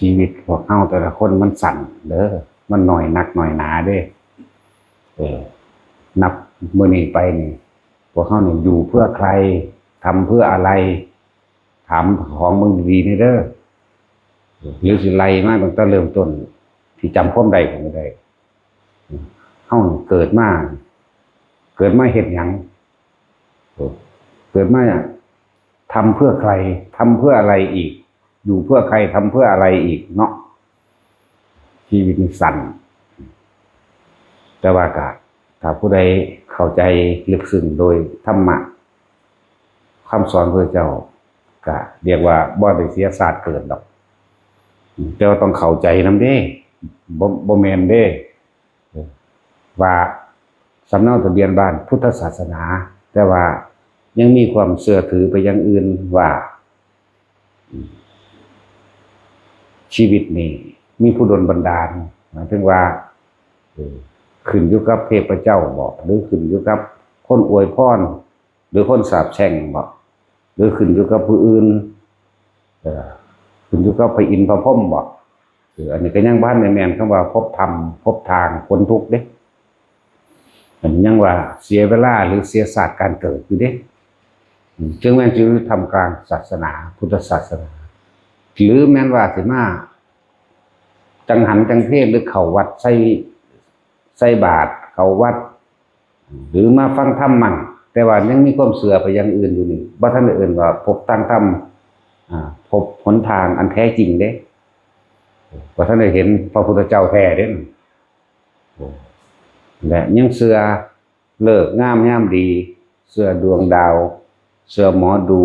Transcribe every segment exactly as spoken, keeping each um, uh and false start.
ชีวิตพวกเฮาแต่ละคนมันสั้นเด้อ มันน้อยนักน้อยหนาเด้ เออ นับมื้อนี้ไปนี่ พวกเฮานี่อยู่เพื่อใคร ทำเพื่ออะไร ถามของมึงดีๆนี่เด้อ หรือสิไล่มาตั้งแต่เริ่มต้น ที่จำความได้ผมก็ได้ เฮาเกิดมา เกิดมาเฮ็ดหยัง เกิดมาทำเพื่อใคร ทำเพื่ออะไรอีก อยู่เพื่อใคร ทำเพื่ออะไรอีกเนาะ ชีวิตนี่สั้น แต่ว่าก็ ถ้าผู้ใดเข้าใจลึกซึ้งโดยธรรมะ คำสอนพระเจ้า ก็เรียกว่าบ่ได้เสียชาติเกิดดอก แต่ว่าต้องเข้าใจนำเด้ บ่ บ่แม่นเด้ ว่าสำเนาทะเบียนบ้านพุทธศาสนา แต่ว่ายังมีความเชื่อถือไปอย่างอื่นว่า ชีวิตนี่มีผู้ดลบันดาล หมายถึงว่า เออ ขึ้นอยู่กับเทพเจ้าบ่ หรือขึ้นอยู่กับคนอวยพร หรือคนสาปแช่งบ่ หรือขึ้นอยู่กับผู้อื่น เออ ขึ้นอยู่กับพระอินทร์พระพรหมบ่ เออ อันนี้ก็ยังบ่ทันได้แม่นคำว่าพบธรรม พบทางพ้นทุกข์เด้ อันนี้ยังว่าเสียเวลาหรือเสียชาติการเกิดอยู่เด้ อืม จึงแม่นอยู่ท่ามกลางศาสนา พุทธศาสนา หรือแม่นว่าสิมา จั่งหันจั่งเพลหรือเข้าวัดใส่ ใส่บาตร เข้าวัด หรือมาฟังธรรมมั่ง แต่ว่ายังมีความเชื่อไปอย่างอื่นอยู่นี่ บ่ทันได้เอิ้นว่าพบทางธรรม อ่า พบหนทางอันแท้จริงเด้ บ่ทันได้เห็นพระพุทธเจ้าแท้เด้ และยังเชื่อฤกษ์งามยามดี เชื่อดวงดาว เชื่อหมอดู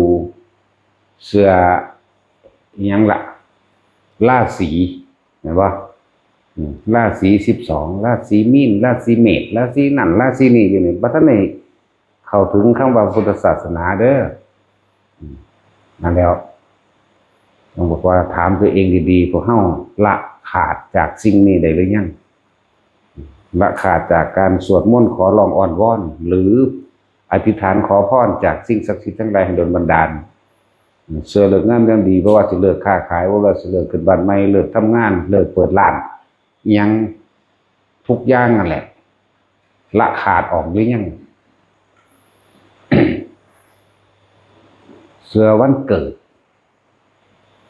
เชื่ออิหยังล่ะ ราศี แม่นบ่ อืม ราศีสิบสอง ราศีมีน ราศีเมษ ราศีนั่น ราศีนี่อยู่นี่ บ่ทันได้เข้าถึงคำว่าพุทธศาสนาเด้อ อืม นั่นแล้ว ต้องบอกว่าถามตัวเองดีๆ พวกเฮาละขาดจากสิ่งนี้ได้หรือยัง ละขาดจากการสวดมนต์ขอร้องอ้อนวอน หรืออธิษฐานขอพรจากสิ่งศักดิ์สิทธิ์ทั้งหลายให้ดลบันดาล เชื่อฤกษ์งามยามดี เพราะว่าสิเลิกค้าขาย เพราะว่าสิเลิกขึ้นบ้านใหม่ เลิกทำงาน เลิกเปิดร้าน อิหยังทุกอย่างนั่นแหละ ละขาดออกหรือยัง เชื่อวันเกิด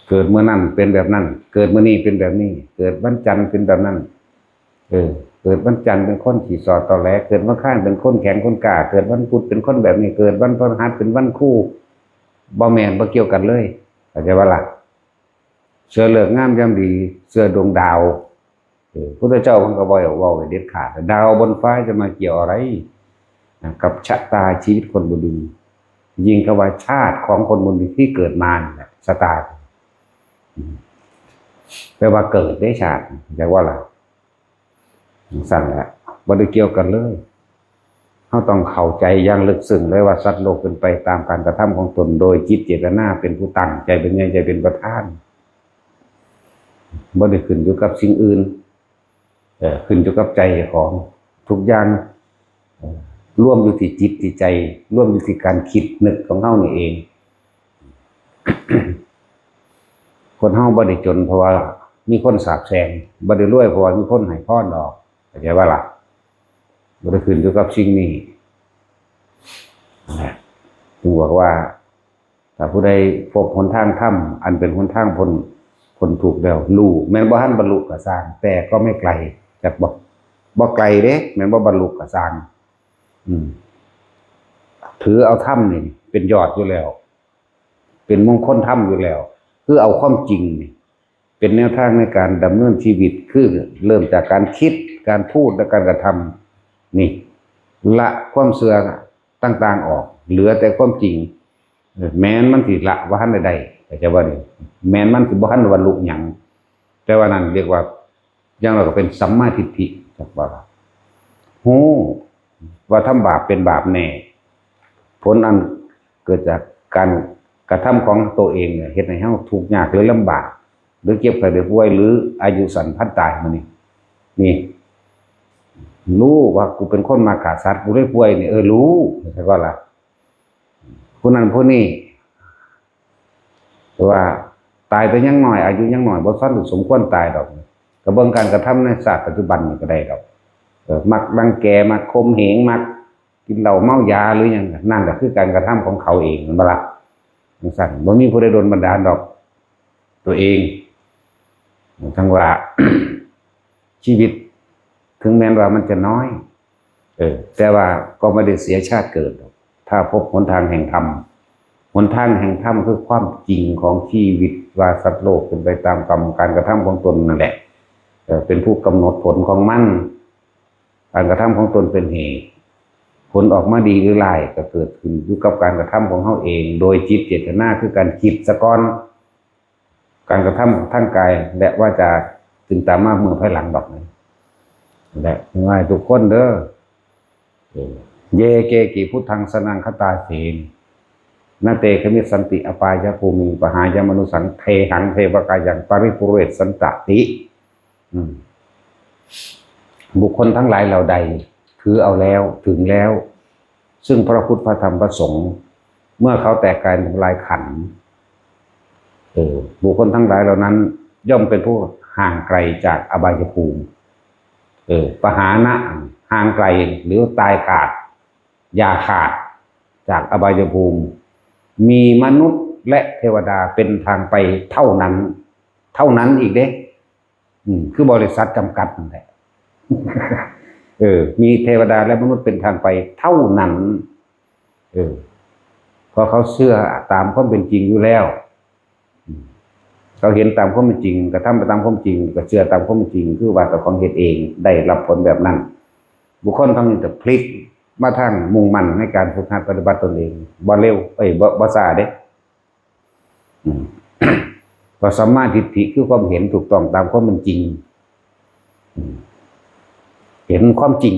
เกิดมื้อนั้นเป็นแบบนั้น เกิดมื้อนี้เป็นแบบนี้ เกิดวันจันทร์เป็นแบบนั้น เออ เกิดวันจันทร์เป็นคนขี้ซ้อตอแหล เกิดวันอังคารเป็นคนแข็งคนกล้า เกิดวันพุธเป็นคนแบบนี้ เกิดวันพฤหัสเป็นวันครู บ่แม่น บ่เกี่ยวกันเลย เข้าใจบ่ล่ะ เชื่อฤกษ์งามยามดี เชื่อดวงดาว เออ พุทธเจ้าเพิ่นก็บ่ได้เว้าไว้เด็ดขาด ดาวบนฟ้าจะมาเกี่ยวอะไรนะ กับชะตาชีวิตคนบนดิน ยิ่งกับว่าชาติของคนบนดินที่เกิดมานี่แหละ ชะตา อืม แปลว่าเกิดได้ชาติ จั่งว่าล่ะ จั่งซั้นแหละ บ่ได้เกี่ยวกันเลย เฮาต้องเข้าใจอย่างลึกซึ้งเลยว่าสัตว์โลกเป็นไปตามการกระทำของตน โดยจิตเจตนาเป็นผู้ตั้ง ใจเป็นใหญ่ ใจเป็นประธาน บ่ได้ขึ้นอยู่กับสิ่งอื่น เอ่อ ขึ้นอยู่กับใจของ ทุกอย่าง เอ่อ รวมอยู่ที่จิตที่ใจ รวมอยู่ที่การคิดนึกของเฮานี่เอง คนเฮาบ่ได้จนเพราะว่ามีคนสาปแช่ง บ่ได้รวยเพราะว่ามีคนให้พรดอก เข้าใจบ่ล่ะ บ่ได้ขึ้นอยู่กับสิ่งนี้ นะ จึงบอกว่า ถ้าผู้ใดพบหนทางธรรม อันเป็นหนทางพ้น พ้นทุกข์แล้ว รู้ แม้นบ่ทันบรรลุก็ซ่าง แต่ก็ไม่ไกล จักบ่ บ่ไกลเด้ แม้นบ่บรรลุก็ซ่าง อืม ถือเอาธรรมนี่เป็นยอดอยู่แล้ว เป็นมงคลธรรมอยู่แล้ว คือเอาความจริงนี่ เป็นแนวทางในการดำเนินชีวิต คือเริ่มจากการคิด การพูด และการกระทำ นี่ ละความเชื่อต่างๆออก เหลือแต่ความจริง เออ แม้นมันสิละบ่ทันได้ เข้าใจบ่นี่ แม้นมันสิบ่ทันบรรลุหยัง แต่ว่านั่นเรียกว่า อย่างน้อยก็เป็นสัมมาทิฏฐิ จักว่า ฮู้ว่าทำบาปเป็นบาปแน่ ผลอันเกิดจากการกระทำของตัวเองเนี่ย เฮ็ดให้เฮาทุกข์ยากหรือลำบาก หรือเจ็บไข้ได้ป่วย หรืออายุสั้นพลันตายมานี่ นี่ รู้ว่ากูเป็นคนมักฆ่าสัตว์ กูเลยป่วยนี่ เออ รู้ เข้าใจบ่ล่ะ ผู้นั้นผู้นี้ แต่ว่า ตายแต่ยังน้อย อายุยังน้อย บ่ทันสมควรตายดอก ก็เบิ่งการกระทำในชาติปัจจุบันนี่ก็ได้ดอก เออ มักรังแก มักข่มเหง มักกินเหล้าเมายาหรือหยัง นั่นก็คือการกระทำของเขาเอง แม่นบ่ล่ะ? จั่งซั้น บ่มีผู้ใดดลบันดาลดอก ตัวเอง ทั้งว่า ชีวิต ถึงแม้ว่ามันจะน้อย เออ แต่ว่าก็ไม่ได้เสียชาติเกิดหรอก ถ้าพบหนทางแห่งธรรม หนทางแห่งธรรมคือความจริงของชีวิต ว่าสัตว์โลกเป็นไปตามกรรมการกระทำของตนนั่นแหละ เออ เป็นผู้กำหนดผลของมัน การกระทำของตนเป็นเหตุ ผลออกมาดีหรือร้ายก็เกิดขึ้นอยู่กับการกระทำของเฮาเอง โดยจิตเจตนาคือการคิดซะก่อน การกระทำทางกายและวาจาจึงตามมาเมื่อภายหลังดอกนะ และง่ายทุกคนเด้อ เออ เย เก กิ พุทธัง สรณัง คัจฉามิ นะ เต ขมิชชันติ อปายะภูมิง ปะหายะ มะนุสสัง เทหัง เทวะกายัง ปะริปุเรสสันตะติ อืม บุคคลทั้งหลายเหล่าใด ถือเอาแล้ว ถึงแล้ว ซึ่งพระพุทธ พระธรรม พระสงฆ์ เมื่อเขาแตกกายทำลายขันธ์ เออ บุคคลทั้งหลายเหล่านั้น ย่อมเป็นผู้ห่างไกลจากอบายภูมิ เออ ปะหานะ ห่างไกล หรือตายขาด อย่าขาด จากอบายภูมิ มีมนุษย์และเทวดาเป็นทางไปเท่านั้น เท่านั้นอีกเด้ อืม คือบริษัทจำกัดนั่นแหละ เออ มีเทวดาและมนุษย์เป็นทางไปเท่านั้น เออ เพราะเขาเชื่อตามความเป็นจริงอยู่แล้ว อืม เขาเห็นตามความเป็นจริง กระทำไปตามความจริง ก็เชื่อตามความเป็นจริง คือว่าเจ้าของเฮ็ดเอง ได้รับผลแบบนั้น บุคคลต้องจะพลิกมาทางมุ่งมั่นในการฝึกหัดปฏิบัติตนเอง บ่เร็ว เอ้ย บ่ บ่ช้าเด้ อืม ก็สัมมาทิฏฐิคือความเห็นถูกต้องตามความเป็นจริง อืม เห็นความจริง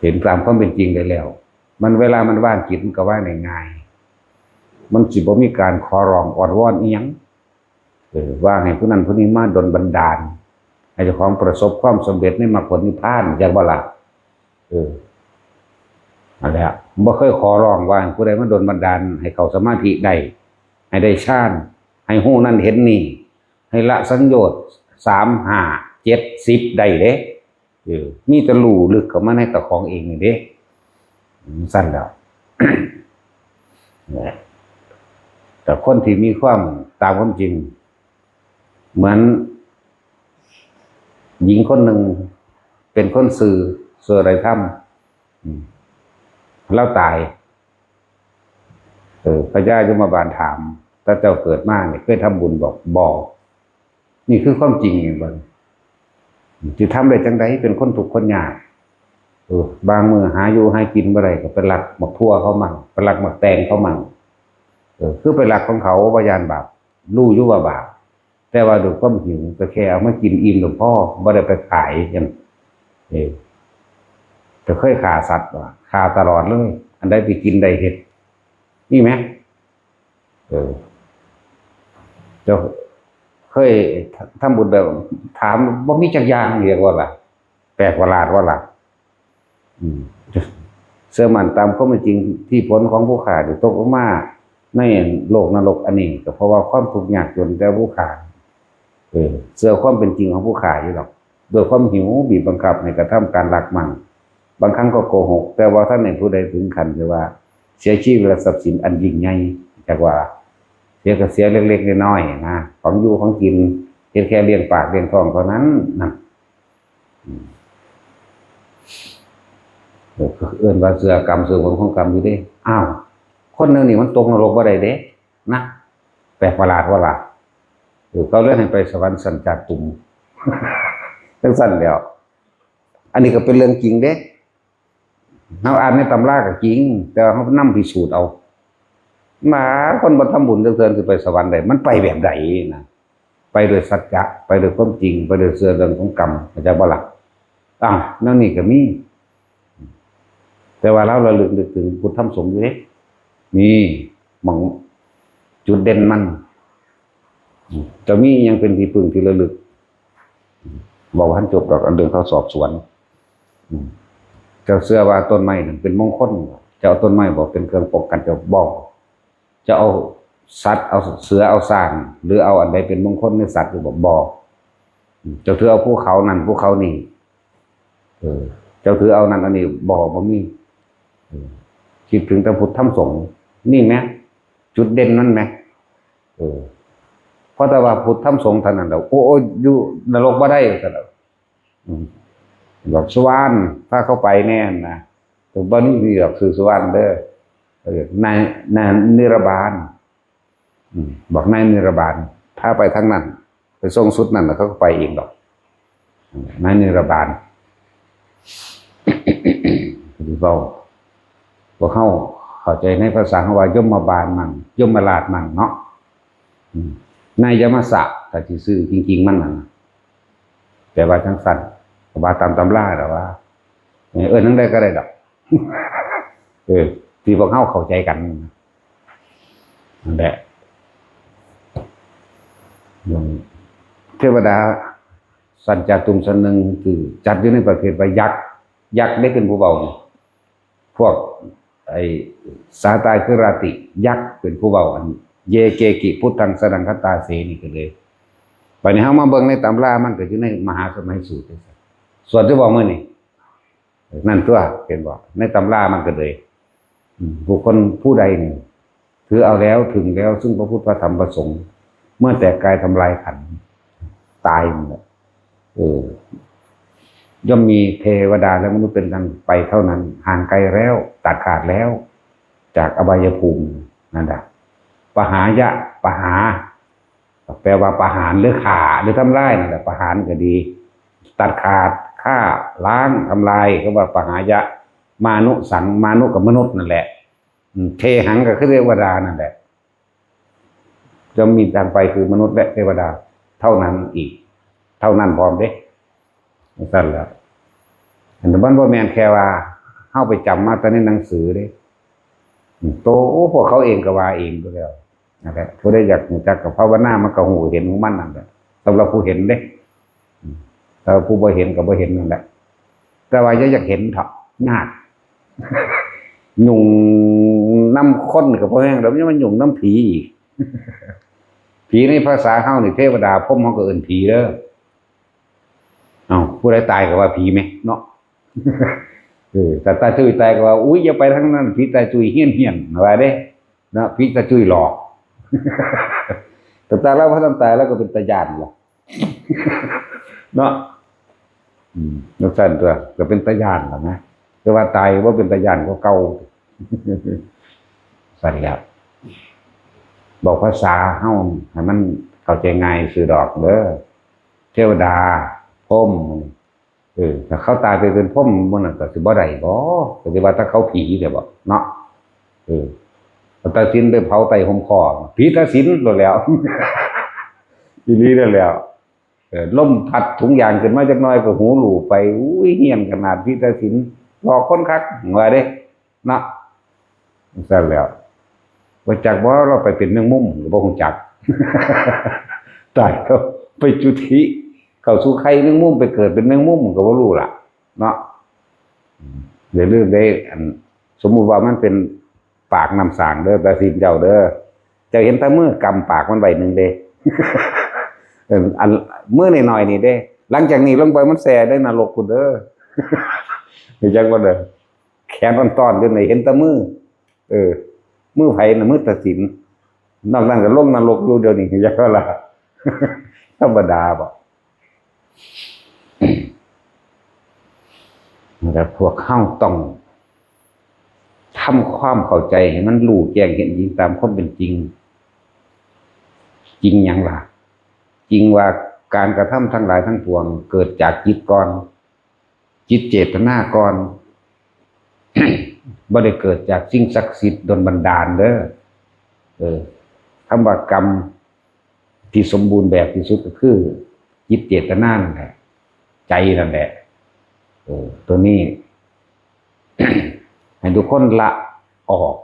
เห็นตามความเป็นจริงได้แล้ว มันเวลามันว่างจิตมันก็ว่างได้ง่าย มันสิบ่มีการขอร้องอ้อนวอนอิหยัง เออ ว่าให้ผู้นั้นผู้นี้มาดลบันดาล ให้เจ้าของประสบความสำเร็จในมรรคผลนิพพาน จักบ่ล่ะ? เออ นั่นแหละ บ่เคยขอร้องว่าให้ผู้ใดมาดลบันดาลให้เข้าสมาธิได้ ให้ได้ฌาน ให้ฮู้นั่นเห็นนี่ ให้ละสังโยชน์ สาม ห้า เจ็ด สิบ ได้เด้ เออ มีแต่รู้ลึกเข้ามาในเจ้าของเองนี่เด้ ซั่นแล้ว นะ แต่คนที่มีความตามความจริง เหมือนหญิงคนหนึ่งเป็นคนซื่อ ซื่ออะไรทำ อืม แล้วตาย เออ พญายมบาลถาม "ถ้าเจ้าเกิดมาเนี่ยเคยทำบุญบอกบ่?" นี่คือความจริงนี่บ่ ที่ทำได้จังใดเป็นคนทุกข์คนยาก เออ บางมื้อหาอยู่หากินบ่ได้ก็ไปลักหมากทั่วเขามั่ง ไปลักหมากแตงเขามั่ง เออ คือไปลักของเขา บ่ย่านบาป รู้อยู่ว่าบาป แต่ว่าด้วยความหิวก็แค่เอามากินอิ่มแล้วพอ บ่ได้ไปขายหยัง เออ แต่เคยฆ่าสัตว์บ่ ฆ่าตลอดเลย อันใดที่กินได้เฮ็ด มีไหม เออ เจ้าเคยทำบุญแบบ ถามบ่มีจักอย่าง เรียกว่าล่ะ แปลกประหลาดว่าล่ะ อืม เชื่อมั่นตามความเป็นจริงที่ผลของผู้ฆ่าได้ตกลงมาในโลกนรกอันนี้ ก็เพราะว่าความทุกข์ยากจนแต่ผู้ฆ่า เออ เชื่อความเป็นจริงของผู้ฆ่าอยู่ดอก ด้วยความหิวบีบบังคับให้กระทำการลักมั่ง บางครั้งก็โกหก แต่ว่าท่านในผู้ใดถึงขั้นที่ว่าเสียชีวิตและทรัพย์สินอันยิ่งใหญ่ จากว่าเสียก็เสียเล็กๆน้อยๆนะ ของอยู่ของกิน เฮ็ดแค่เลี้ยงปากเลี้ยงท้องเท่านั้นนะ อืม เออ เอิ้นว่าเชื่อกรรม เชื่อผลของกรรมอยู่เด้ อ้าว คนแนวนี้มันตกนรกบ่ได้เด้ นะ แปลกประหลาดว่าล่ะ เออ เขาเลยให้ไปสวรรค์ชั้นจาตุม จังซั่นแหล้ว อันนี้ก็เป็นเรื่องจริงเด้ เฮาอ่านในตำราก็จริง แต่ว่าเฮานำพิสูจน์เอา ว่าคนบ่ทำบุญจักเทื่อสิไปสวรรค์ได้ มันไปแบบใดนะ ไปด้วยสัจจะ ไปด้วยความจริง ไปด้วยเชื่อเรื่องของกรรม เข้าใจบ่ล่ะ? อ้าว แนวนี้ก็มี แต่ว่าเราระลึกนึกถึงพุทธธรรมสงฆ์อยู่เด้ นี่หม่องจุดเด่นมัน จะมีอิหยังเป็นที่พึ่งที่ระลึก บอกว่าท่านจบดอก อันเรื่องเขาสอบสวน อืม เจ้าเชื่อว่าต้นไม้นั่นเป็นมงคลบ่ เจ้าเอาต้นไม้บอกเป็นเครื่องป้องกันเจ้าบ่ เจ้าเอา สัตว์เอาเสือเอาช้าง หรือเอาอันใดเป็นมงคลในสัตว์อยู่บ่ บ่ เจ้าถือเอาภูเขานั่นภูเขานี่ เออ เจ้าถือเอานั่นอันนี้ บ่ บ่มี เออ คิดถึงแต่พุทธธรรมสงฆ์ นี่ไหม จุดเด่นนั่นไหม เออ เพราะแต่ว่าพุทธธรรมสงฆ์เท่านั้นแหละ โอ้ โอ้ อยู่นรกบ่ได้ ก็แล้ว อืม บอกสุวรรณ พาเข้าไปแน่นะ แต่บ่นี่มีดอก ชื่อสุวรรณเด้อ เออ นาย นายนิรบาล อืม บอกนายนิรบาล พาไปทางนั้น ไปส่งสุดนั่น แล้วเขาก็ไปเองดอก อืม นายนิรบาล เว้า พวกเขาเข้าใจในภาษาเขาว่ายมบาลมั่ง ยมราชมั่งเนาะ อืม นายยมสะ ถ้าสิซื้อจริงๆมันนั่นน่ะ แต่ว่าจังซั่น ก็ว่าตามตำราแล้วว่า เออ เอิ้นจั่งใดก็ได้ดอก เออ ที่พวกเขาเข้าใจกัน นั่นแหละ เทวดา สันจาตุมสนึง คือจัดอยู่ในประเภทว่ายักษ์ ยักษ์ได้เป็นผู้เบา พวกไอ้สาตายคือราติ ยักษ์เป็นผู้เบา อัน เยเกกิพุทธังสนังคตาเส นี่ก็เลย บัดนี้เฮามาเบิ่งในตำรา มันก็อยู่ในมหาสมัยสูตร ส่วนที่บอกมื้อนี้ นั่นตัว เห็นบ่ ในตำรามันก็เลย อืม บุคคลผู้ใดนี่ ถือเอาแล้ว ถึงแล้ว ซึ่งพระพุทธพระธรรมพระสงฆ์ เมื่อแตกกายทำลายขันธ์ ตายนั่นแหละ เออ ย่อมมีเทวดาและมนุษย์เป็นทางไปเท่านั้น ห่างไกลแล้ว ตัดขาดแล้ว จากอบายภูมิ นั่นแหละ ปหายะ ปหา แปลว่าประหารหรือฆ่าหรือทำลายนั่นแหละ ประหารก็ดี ตัดขาด ฆ่า ล้าง ทำลาย ก็ว่าปหายะ มานุสัง มานุกับมนุษย์นั่นแหละ อืม เทหังก็คือเทวดานั่นแหละ จะมีทางไปคือมนุษย์และเทวดา เท่านั้นอีก เท่านั้นพร้อมเด้ จั่งซั่นแหละ อันนี้มันบ่แม่นแค่ว่าเฮาไปจำมาแต่ในหนังสือเด้ อืม โต พวกเขาเองก็ว่าเองอยู่แล้ว นั่นแหละ ผู้ใดอยากรู้จักก็ภาวนา มันก็ฮู้เห็นของมันนั่นแหละ สำหรับผู้เห็นเด้ อืม แต่ผู้บ่เห็นก็บ่เห็นนั่นแหละ แต่ว่าอย่าอยากเห็นเถาะ ยาก ยุ่งนำคนก็บ่แม่นดอก ยังมายุ่งนำผีอีก ผีในภาษาเฮานี่ เทวดาพรหมเฮาก็เอิ้นผีเด้อ เอ้า ผู้ใดตายก็ว่าผีแหมเนาะ เออ แต่ตาจุ้ยตายก็ว่า อุ๊ย อย่าไปทางนั้น ผีตาจุ้ยเฮี้ยนๆ ว่าเด้ เนาะ ผีตาจุ้ยหลอก แต่ตาลาวบ่ทันตายลาวก็เป็นตาย้านล่ะ เนาะ อืม จั่งซั่นตัว ก็เป็นตาย้านล่ะนะ แต่ว่าตายบ่เป็นตาย้านกว่าเก่า ซั่นแหละ บอกภาษาเฮาให้มันเข้าใจง่ายซื่อดอกเด้อ เทวดา พรหม เออ ถ้าเขาตายไปเป็นพรหมหมู่นั้นก็สิบ่ได้บ่ ก็สิว่าแต่เขาผีเด้บ่ เนาะ เออ เอาตาสินไปเผาใต้ฮ่มคอ ผีตาสินโลดแหล้ว อีหลีนั่นแหล้ว เออ ลมพัดถุงยางขึ้นมาจักหน่อยก็หูหลู่ไป อุ้ย เฮี้ยนขนาด ผีตาสิน หลอกคนคัก ว่าเด้ เนาะ จั่งซั่นแหล้ว บ่จักบ่ ลาวไปเป็นแมงมุมก็บ่ฮู้จัก ตายแล้วไปจุติ เข้าสู่ไข่แมงมุม ไปเกิดเป็นแมงมุมก็บ่รู้ล่ะ เนาะ อย่าลืมเด้ อัน สมมุติว่ามันเป็นปากน้ำสร้างเด้อ ตาสินเจ้าเด้อ เจ้าเห็นแต่มือกำปากมันไว้หนึ่งเด้ เออ อัน มือน้อยๆนี่เด้ หลังจากนี้ลงไปมันแซ่ในนรกพุ้นเด้อ รู้จักบ่เด้อ แขนอ่อนๆอยู่นี่เห็นแต่มือ เออ มือไผน่ะ มือตาสิน นอกนั้นก็ลงนรกอยู่เดี๋ยวนี้ จักว่าล่ะ ธรรมดาบ่ แต่พวกเฮาต้องทำความเข้าใจให้มันรู้แจ้งเห็นจริงตามความเป็นจริง จริงหยังล่ะ จริงว่าการกระทำทั้งหลายทั้งปวงเกิดจากจิตก่อน จิตเจตนาก่อน บ่ได้เกิดจากสิ่งศักดิ์สิทธิ์ดลบันดาลเด้อ เออ คำว่ากรรมที่สมบูรณ์แบบที่สุดก็คือจิตเจตนานั่นแหละ ใจนั่นแหละ เออ ตัวนี้ ให้ทุกคนละออก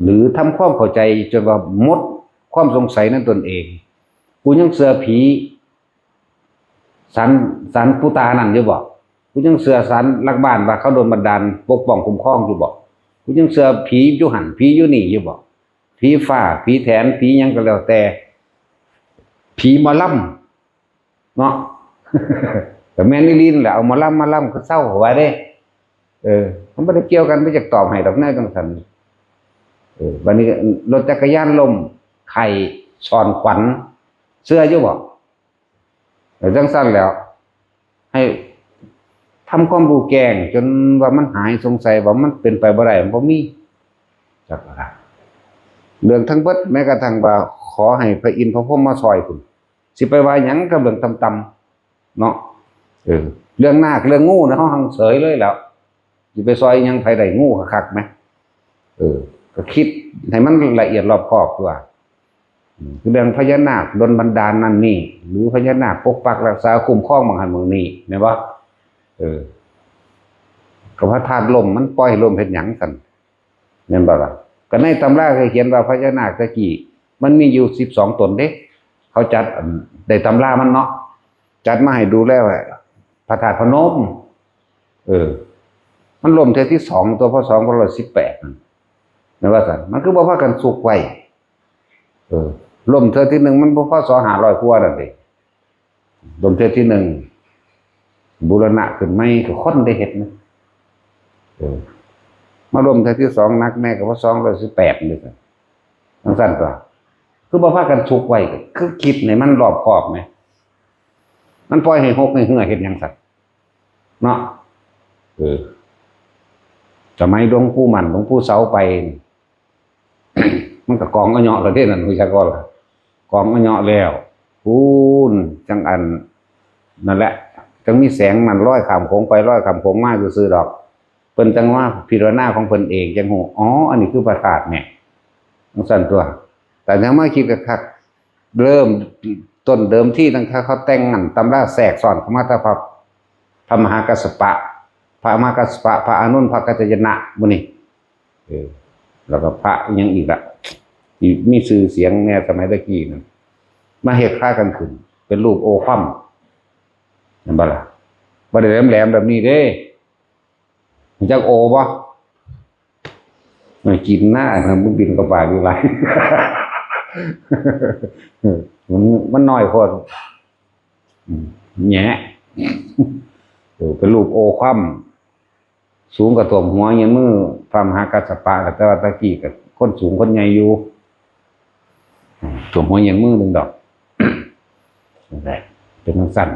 หรือทำความเข้าใจจนว่าหมดความสงสัยในตนเอง กูยังเชื่อผี ศาล ศาลปู่ตานั่นอยู่บ่ กูยังเชื่อศาลหลักบ้านว่าเขาดลบันดาลปกป้องคุ้มครองอยู่บ่ กูยังเชื่อผีอยู่หั่นผีอยู่นี่อยู่บ่ ผีฟ้า ผีแถน ผีหยังก็แล้วแต่ ผีหมอลำเนาะ ก็แม่นอีหลีนั่นแหละ เอาหมอลำมาลำก็เซาว่าเด้ เออ มันบ่ได้เกี่ยวกัน บ่อยากตอบให้ดอกแนวจั่งซั้น เออ บัดนี้รถจักรยานล้ม ไข้ซ่อนขวัญ เชื่ออยู่บ่ เออ จั่งซั้นแหล้ว ให้ทำความรู้แจ้งจนว่ามันหายสงสัย ว่ามันเป็นไปบ่ได้ มันบ่มี จักว่า เรื่องทั้งเบิด แม้กระทั่งว่าขอให้พระอินทร์พระพรหมมาซ่อยพุ้น สิไปว่าหยังกับเรื่องต่ำๆ เนาะ เออ เรื่องนาคเรื่องงูนะ เฮาหังเสยเลยแหล้ว สิไปซ่อยหยังไผได้ งูคักๆ แหม เออ ก็คิดให้มันละเอียดรอบคอบตัว อืม คือเรื่องพญานาคดลบันดาลนั่นนี่ หรือพญานาคปกปักรักษาคุ้มครองหม่องหั้นหม่องนี่ แม่นบ่ เออ ก็พระธาตุล้ม มันปล่อยให้ล้มเฮ็ดหยังซั้น แม่นบ่ล่ะ ก็ในตำราเคยเขียนว่าพญานาคแต่กี้ มันมีอยู่สิบสองตนเด้ เขาจัด อัน ได้ตำรามันเนาะ จัดมาให้ดูแล้วอะ พระธาตุพนม เออ มันล้มเทื่อที่สอง ตัว พ.ศ. สองพันร้อยสิบแปด นั่น แม่นว่าซั่น มันคือบ่พากันซุกไว้ เออ ล้มเทื่อที่หนึ่ง มันบ่ พ.ศ. ห้าร้อยกว่านั่นเด้ ล้มเทื่อที่หนึ่ง บูรณะขึ้นใหม่ ก็คนได้เฮ็ดนะ เออ มาล้มเทื่อที่สอง หนักแน่ก็ พ.ศ. สองร้อยสิบแปด นี่ซั่น จั่งซั้นตัว คือบ่พากันซุกไว้ คือคิดให้มันรอบคอบแหม มันปล่อยให้หกให้เหื่อเฮ็ดหยังซั้น เนาะ เออ สมัยหลวงปู่มั่น หลวงปู่เสาไปนี่ มันก็กองอะเยาะแล้วเด้นั่น ฮู้จักบ่ล่ะ กองอะเยาะแล้ว พู้น จั่งอัน นั่นแหละ จั่งมีแสงนั่นลอยข้ามโขงไปลอยข้ามโขงมาซื่อๆดอก เพิ่นจั่งว่าพิจารณาของเพิ่นเอง จั่งฮู้ อ๋อ อันนี้คือพระธาตุเนี่ย จั่งซั้นตัว แต่ยังมาคิดคักๆ เริ่มต้นเดิมทีตั้งแต่เขาแต่งนั่น ตำราแทรกซ้อนเข้ามาแต่พระ พระมหากัสสปะ พระมหากัสสปะ พระอานนท์ พระกัจจายนะ หมู่นี้ เออ แล้วก็พระอิหยังอีกละ ที่มีชื่อเสียงแน่สมัยตะกี้นั่น มาเฮ็ดคล้ายกันขึ้น เป็นรูปโอคว่ำ เห็นบ่ล่ะ บ่ได้แหลมๆแบบนี้เด้ รู้จักโอบ่ มันกินหน้านะ มึงบินกระบาดอยู่หลาย มัน มันน้อยโพด อืม แหนะ เออ เป็นรูปโอคว่ำ สูงกว่าท่วมหัวเยียนมือพระมหากัสสปะ แต่ว่าตะกี้ก็คนสูงคนใหญ่อยู่ อืม ท่วมหัวเยียนมือหนึ่งดอก นั่นแหละ เป็นจั่งซั้น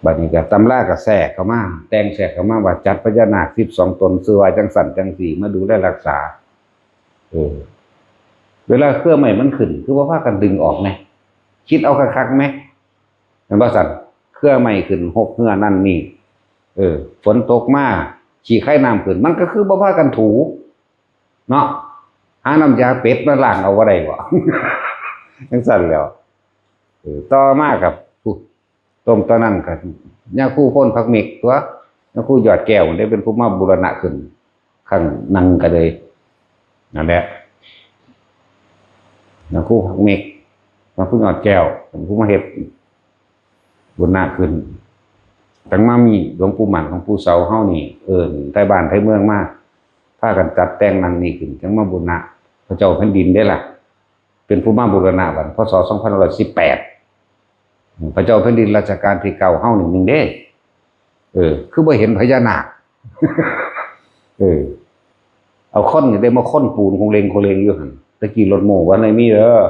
บัดนี้ก็ตำราก็แทรกเข้ามา แต่งแทรกเข้ามาว่าจัดพญานาคสิบสองตน ชื่อว่าจั่งซั้นจั่งซี้ มาดูแลรักษา เออ เวลาเครือไม้มันขึ้น คือบ่พากันดึงออกแหม คิดเอาคักๆแหม แม่นบ่ซั้น เครือไม้ขึ้น หกเฮือนั่นนี่ เออ ฝนตกมา ขี้ไคน้ำขึ้น มันก็คือบ่พากันถู เนาะ หาน้ำยาเป็ดมาล้างเอาบ่ได้บ่ จั่งซั้นแหล้ว เออ ต่อมากับผู้ ต้มตอนนั้นก็ ยาคูพ่นผักเม็กตัวยาคูยอดแก้วได้เป็นผู้มาบูรณะขึ้น ข้างนั่งก็เลย นั่นแหละ ยาคูผักเม็ก ยาคูยอดแก้ว เป็นผู้มาเฮ็ด บูรณะขึ้น จั่งมามีหลวงปู่หมั่น หลวงปู่เสาเฮานี่ เอิ้นไทบ้านไทเมืองมา พากันจัดแต่งนั่นนี่ขึ้น จั่งมาบูรณะ พระเจ้าแผ่นดินเด้ล่ะ เป็นผู้มาบูรณะบัด พ.ศ. สองพันร้อยสิบแปด พระเจ้าแผ่นดินรัชกาลที่เก้าเฮานี่หนึ่งเด้ เออ คือบ่เห็นพญานาค เออ เอาคนนี่ได้มาคนปูนโคงเลงโคงเลงอยู่หั่น ตะกี้รถโม้บ่ทันได้มีเด้อ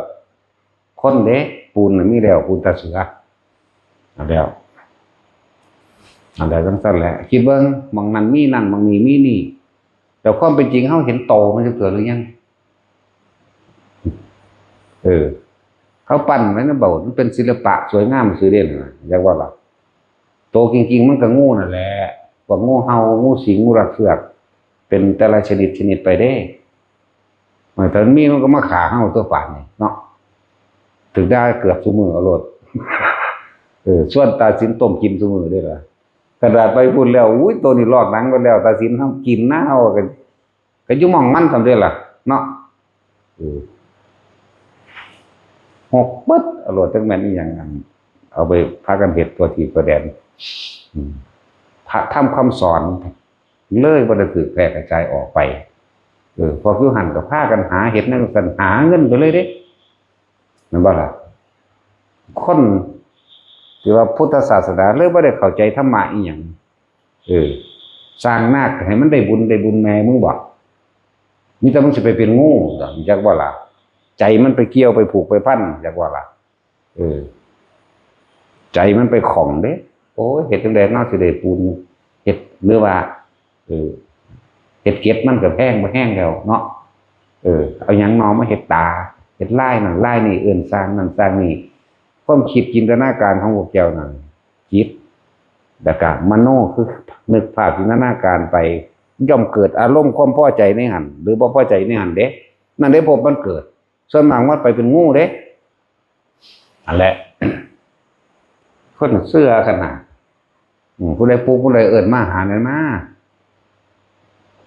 คนเด้ ปูนน่ะมีแล้ว ปูนตาเสือ เอาแล้ว เอาแล้วจั่งซั้นแหละ คิดเบิ่ง หม่องนั่นมีนั่น หม่องนี้มีนี่ แต่ความเป็นจริงเฮาเห็นโตมันจักเทื่อหรือยัง เออ เขาปั้นไว้นะเบา มันเป็นศิลปะสวยงามซื่อเด้นะ อยากว่าล่ะ โตจริงๆมันก็งูนั่นแหละ พวกงูเห่า งูสิง งูรัดเฟือก เป็นแต่ละชนิดชนิดไปเด้ เออ แต่มันมีมันก็มาฆ่าเฮาตัวป่านนี่เนาะ ถืกด่าเกือบซุมื้อเอาโลด เออ ชวนตาสินต้มกินซุมื้อเด้ล่ะ ขนาดไปพู้นแล้ว อุ้ย ตัวนี้ลอกหนังไปแล้ว ตาสินเฮากินนะ เฮาก็ ก็อยู่หม่องมันส่ำเด้ล่ะ เนาะ เออ หกปึ๊ด เอาโลด จักแม่นอีหยัง อัน เอาไปพากันเฮ็ดทั่วทีปทั่วแดน อืม พระธรรมคำสอน เลยบ่ได้ถูกแพร่กระจายออกไป เออ พวกอยู่หั่นก็พากันหาเฮ็ดแนวซั่น หาเงินไปเลยเด้ แม่นบ่ล่ะ คนที่ว่าพุทธศาสนาเลยบ่ได้เข้าใจธรรมะอีหยัง เออ สร้างนาคให้มันได้บุญได้บุญแม่มึงบ่ มีแต่มึงสิไปเป็นงู จักบ่ล่ะ ใจมันไปเกี่ยวไปผูกไปพัน จักบ่ล่ะ เออ ใจมันไปข้องเด้ โอ้ย เฮ็ดจั่งใดเนาะสิได้ปูน เฮ็ด หรือว่า เออ เฮ็ดเก็บมันก็แพงบ่แฮงแล้วเนาะ เออ เอาหยังหนอมาเฮ็ดตา เฮ็ดลายนั่นลายนี่ เอิ้นสร้างนั่นสร้างนี่ ความคิดจินตนาการของพวกเจ้านั่น จิต แล้วก็มโน คือนึกภาพจินตนาการไป ย่อมเกิดอารมณ์ความพอใจในหั่น หรือบ่พอใจในหั่นเด้ นั่นเด้ ภพมันเกิด ส่วนมากมันไปเป็นงูเด้ อันแหละ คนเชื่อขนาด อืม ผู้ใดปลุก ผู้ใดเอิ้นมาหานั่นมา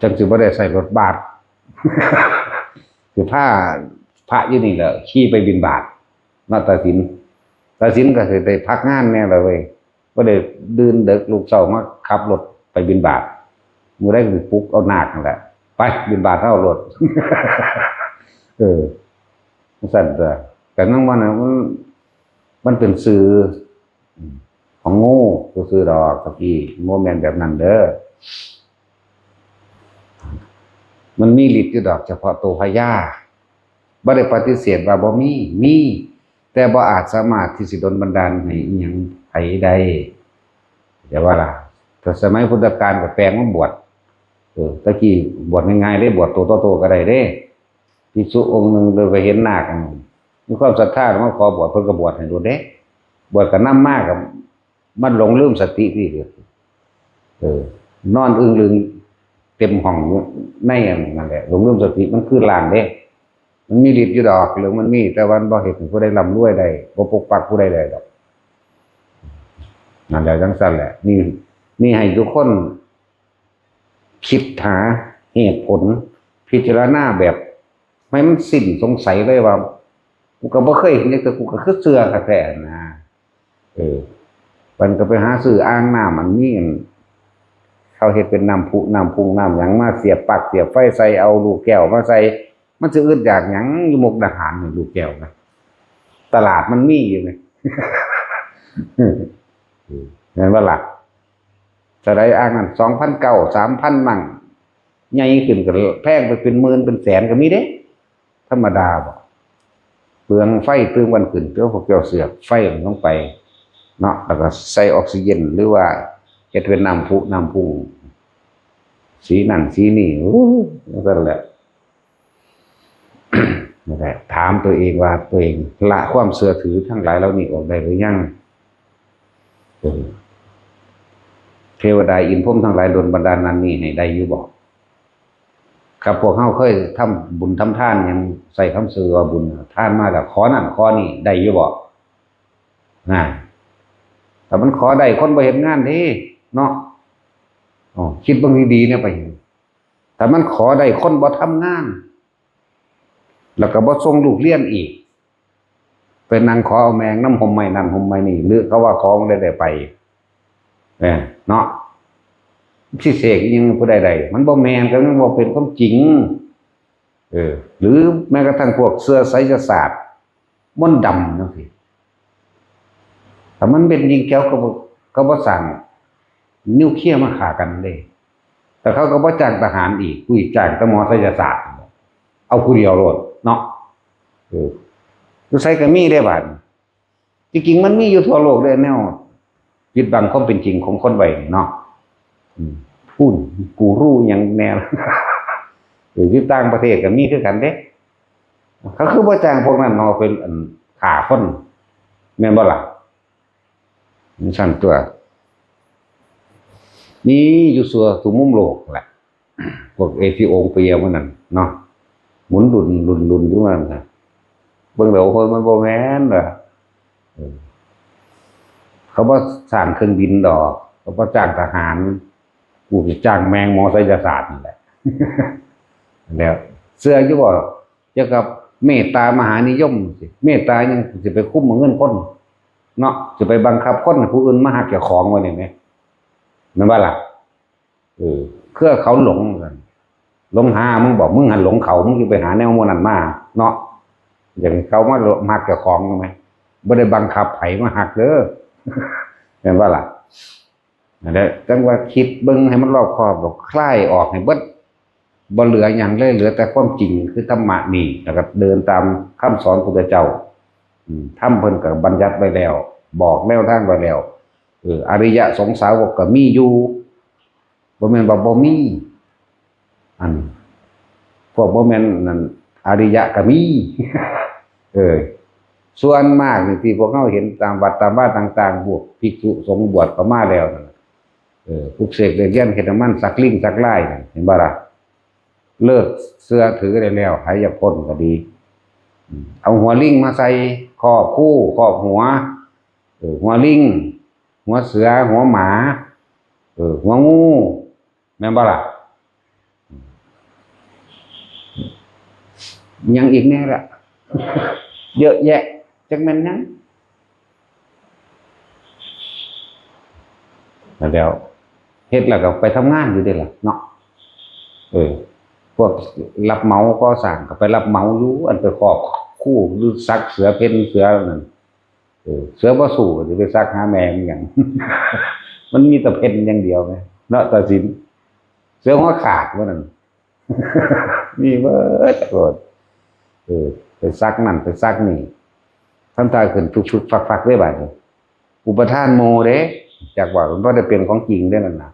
จังสิบ่ได้ใส่รถบาส สิพาพระอยู่นี่แหละ ขี่ไปบิณฑบาต มาตาสิน ตาสินก็สิได้พักงานแน่ละเว้ย บ่ได้ตื่นเดิก ลุกเช้ามาขับรถไปบิณฑบาต มื้อใดก็สิปลุกเอานาคนั่นแหละ ไปบิณฑบาตเฮาโลด เออ จั่งซั่นตั๊ว แต่นั่นว่านะ มัน มันเป็นชื่อ อืม ของงูซื่อๆดอก ตะกี้ บ่แม่นแบบนั้นเด้อ มันมีฤทธิ์อยู่ดอก เฉพาะตัวพญา บ่ได้ปฏิเสธว่าบ่มี มี แต่บ่อาจสามารถที่สิดลบันดาลให้อิหยังไผได้ แต่ว่าล่ะ แต่สมัยพุทธกาลก็แปลงมาบวช เออ ตะกี้บวชง่ายๆเด้ บวชตัวต่อตัวก็ได้เด้ ภิกษุองค์หนึ่งเลยไปเห็นนาค มีความศรัทธา มาขอบวช เพิ่นก็บวชให้โลดเด้ บวชก็นำมาก็ มันหลงลืมสติที่เดียว เออ นอนอึ้งลึงเต็มห้องอยู่ในอันนั่นแหละ หลงลืมสติ มันคือลางเด้ มันมีฤทธิ์อยู่ดอก เรื่องมันมี แต่ว่ามันบ่เฮ็ดให้ผู้ใดร่ำรวยได้ บ่ปกปักผู้ใดได้ดอก นั่นแหละ จั่งซั่นแหละ นี่ นี่ให้ทุกคน คิดหาเหตุผล พิจารณาแบบ ให้มันสิ้นสงสัยเลยว่า กูก็บ่เคยเห็นจักเทื่อ กูก็คือเชื่อคักแท้นะ เออ มันก็ไปหาซื้ออ่างน้ำ อันนี้อัน เขาเฮ็ดเป็นน้ำพุน้ำพุงน้ำหยังมาเสียบปลั๊กเสียบไฟใส่ เอาลูกแก้วมาใส่ มันสิอึดอยากหยัง อยู่มุกดาหารนี่ ลูกแก้วนะ ตลาดมันมีอยู่นี่ แม่นบ่ล่ะ เท่าใดอ่างนั้น สองพันเก้า สามพัน มั่ง ใหญ่ขึ้นก็แพงไปเป็นหมื่นเป็นแสนก็มีเด้ ธรรมดาบ่ เปลืองไฟตื่มวันขึ้น เจ้าพวกเจ้าเสียบไฟมันลงไป เนาะ แล้วก็ใส่ออกซิเจน หรือว่าเฮ็ดเป็นน้ำพุน้ำพุง สีนั่นสีนี่ โอ้ย จั่งซั่นแหละ นั่นแหละ ถามตัวเองว่าตัวเองละความเชื่อถือทั้งหลายเหล่านี้ออกได้หรือยัง เออ เทวดาอินทร์พรหมทั้งหลายดลบันดาลนั่นนี่ให้ได้อยู่บ่ ครับ พวกเฮาเคยทำบุญทำทานหยัง ใส่คำชื่อว่าบุญ ทานมาแล้ว ขอนั่นขอนี่ได้อยู่บ่ นะ ถ้ามันขอได้ คนบ่เฮ็ดงานเด้ เนาะ อ๋อ คิดเบิ่งดีๆเนี่ยไป ถ้ามันขอได้ คนบ่ทำงาน แล้วก็บ่ส่งลูกเรียนอีก ไปนั่งขอเอาแมงน้ำห่มไม้นั่นห่มไม้นี่ หรือเขาว่าขอบ่ได้ได้ไป เออ เนาะ สิเสกอิหยังผู้ใดได้ มันบ่แม่น ก็มันบ่เป็นความจริง เออ หรือแม้กระทั่งพวกเชื่อไสยศาสตร์ มนต์ดำจั่งซี้ ถ้ามันเป็นยิงแก้วก็บ่ ก็บ่สร้างนิวเคลียร์มาฆ่ากันเด้ แต่เขาก็บ่จ้างทหารอีก อุ้ย จ้างแต่หมอไสยศาสตร์ เอาผู้เดียวโลดเนาะ เออ อยู่ไสก็มีเด้บาดนี้ จริงๆมันมีอยู่ทั่วโลกเด้ แนวปิดบังความเป็นจริงของคนไว้นี่เนาะ อืม พู้น กูรูหยังแน่ เออ อยู่ต่างประเทศก็มีคือกันเด้ เขาคือบ่จ้างพวกนั้นเนาะ เป็นอันฆ่าคน แม่นบ่ล่ะ มันซั่นตั๊ว มีอยู่ทั่วทุกมุมโลกแหละ พวกเอธิโอเปียพวกนั้นเนาะ หมุนดุนดุนดุนอยู่นั่นน่ะ เบิ่งแล้ว โอ้ย มันบ่แม่นว่ะ เออ เขาบ่สร้างเครื่องบินดอก เขาบ่จ้างทหาร กูสิจ้างแมงหมอไสยศาสตร์นี่แหละ แล้วเชื่ออยู่บ่ เกี่ยวกับเมตตามหานิยมสิ เมตตายังสิไปคุมเอาเงินคน เนาะ สิไปบังคับคนให้ผู้อื่นมาฮักเจ้าของว่านี่แหม แม่นบ่ล่ะ เออ เพื่อเขาหลงกัน หลงหามึงบอก มึงหันหลงเขา มึงจะไปหาแนวโมนั้นมาเนาะ อย่างเขามามักกับของไหม บ่ได้บังคับไผมาหักเด้อ เห็นว่าล่ะ นั่นแหละจังว่าคิดเบิ่งให้มันรอบคอบ ดอกคลายออกให้เบิด บ่เหลือหยังเลย เหลือแต่ความจริงคือธรรมะนี่ แล้วก็เดินตามคำสอนพุทธเจ้า อืม ธรรมเพิ่นก็บัญญัติไว้แล้ว บอกแนวทางไว้แล้ว เออ อริยสงสาวกก็มีอยู่ บ่แม่นว่าบ่มี อัน พวกบ่แม่นนั่น อริยะก็มี เออ ส่วนมากนี่ที่พวกเราเห็นตามวัดตามวาต่างๆ พวกภิกษุสงฆ์บวชเข้ามาแล้วนั่นน่ะ เออ ปลุกเสกเรียกเรียนเฮ็ดน้ำมันสักลิงสักลายนั่น เห็นบ่ล่ะ เลิกเชื่อถือได้แล้ว ใครอยากพ้นก็ดี อืม เอาหัวลิงมาใส่ครอบคู่ครอบหัว เออ หัวลิง หัวเสือ หัวหมา เออ หัวงู แม่นบ่ล่ะ ยังอีกแน่ละ เยอะแยะ จักแม่นหยัง แล้ว เฮ็ดแล้วก็ไปทำงานอยู่เด้ล่ะเนาะ เออ พวกรับเหมาก่อสร้างก็ไปรับเหมาอยู่ อันไปครอบคู่หรือสักเสือเพ่นเสือนั่น เออ เสือบ่สู้ก็สิไปสักหาแม่มันหยัง มันมีแต่เพ่นอย่างเดียวไง เนาะ ตัดสิน เสือหัวขาดว่านั่น มีเบิดโลด เออ ไปสักนั่นไปสักนี่ ทำท่าขึ้นฟึกๆ ฟักๆ เด้บาดนี้ อุปทานโมเด้ จักว่ามันบ่ได้เป็นของจริงเด้นั่นน่ะ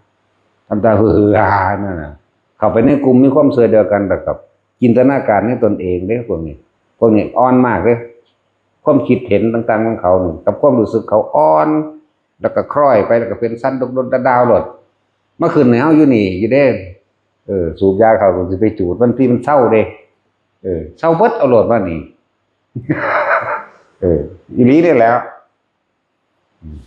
ทำท่าฮือฮานั่นน่ะ เข้าไปในกลุ่มมีความเชื่อเดียวกัน แต่กับจินตนาการในตนเองเด้ พวกนี้ พวกนี้อ่อนมากเด้ ความคิดเห็นต่างๆ ของเขานี่ กับความรู้สึกเขาอ่อน แล้วก็คล้อยไป แล้วก็เป็นสันดกดดดาวโลด มาขึ้นให้เฮาอยู่นี่อยู่เด้ เออ สูบยาเข้าก็สิไปจูด มันที่มันเซาเด้ เออ เซาเบิดเอาโลดมานี่ เออ อีหลีนี่แหล้ว อืม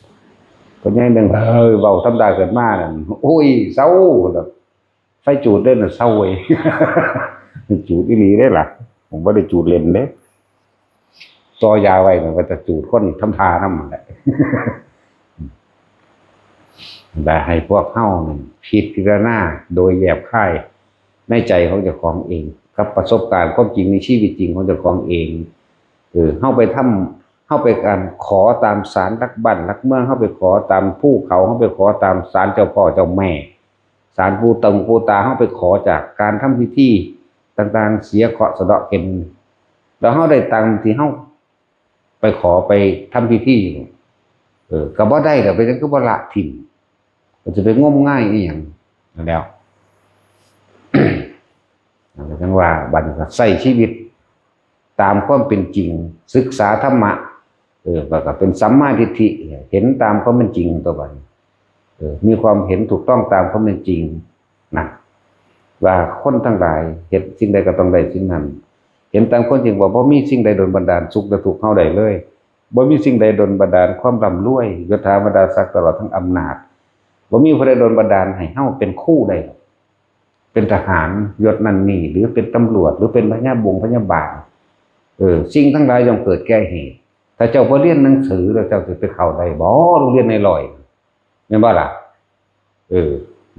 ก็ยังหนึ่ง เออ เว้าธรรมดาเกิดมานั่น โอ้ย เซา แบบ ไฟจูดเด้อน่ะ เซาเว้ย จูดอีหลีเด้ล่ะ ผมบ่ได้จูดเล่นเด้ ต่อยาไว้มันก็จะจูดคนทำทานำนั่นแหละ แต่ให้พวกเฮานี่พิจารณาโดยแยบคายในใจของเจ้าของเอง กับประสบการณ์ความจริงในชีวิตจริงของเจ้าของเอง เออ เฮาไปทำ เฮาไปการขอตามศาลหลักบ้านหลักเมือง เฮาไปขอตามภูเขา เฮาไปขอตามศาลเจ้าพ่อเจ้าแม่ ศาลปู่ตงปู่ตา เฮาไปขอจากการทำพิธีต่างๆ เสียเคราะห์สะเดาะเคราะห์ แล้วเฮาได้ตามที่เฮาไปขอไปทำพิธี เออ ก็บ่ได้ ก็เป็นจั่งคือบ่ละถิ่ม ก็จะไปงมงายอีหยังนั่นแหล้ว นั่นก็จั่งว่าบัดนี้ก็ใช้ชีวิตตามความเป็นจริง ศึกษาธรรมะ เออ แล้วก็เป็นสัมมาทิฏฐิ เห็นตามความเป็นจริงตัวบัดนี้ เออ มีความเห็นถูกต้องตามความเป็นจริงนะ ว่าคนทั้งหลายเฮ็ดสิ่งใดก็ต้องได้สิ่งนั้น เห็นตามความจริงว่าบ่มีสิ่งใดดลบันดาลสุขและทุกข์เฮาได้เลย บ่มีสิ่งใดดลบันดาลความร่ำรวย ยศถาบรรดาศักดิ์ตลอดทั้งอำนาจ บ่มีผู้ใดดลบันดาลให้เฮาเป็นครูได้ เป็นทหารยศนั่นนี่ หรือเป็นตำรวจ หรือเป็นพยาบงพยาบาล เออ สิ่งทั้งหลายย่อมเกิดแก่เหตุ ถ้าเจ้าบ่เรียนหนังสือแล้วเจ้าสิไปเข้าได้บ่ โรงเรียนในร้อย แม่นบ่ล่ะ เออ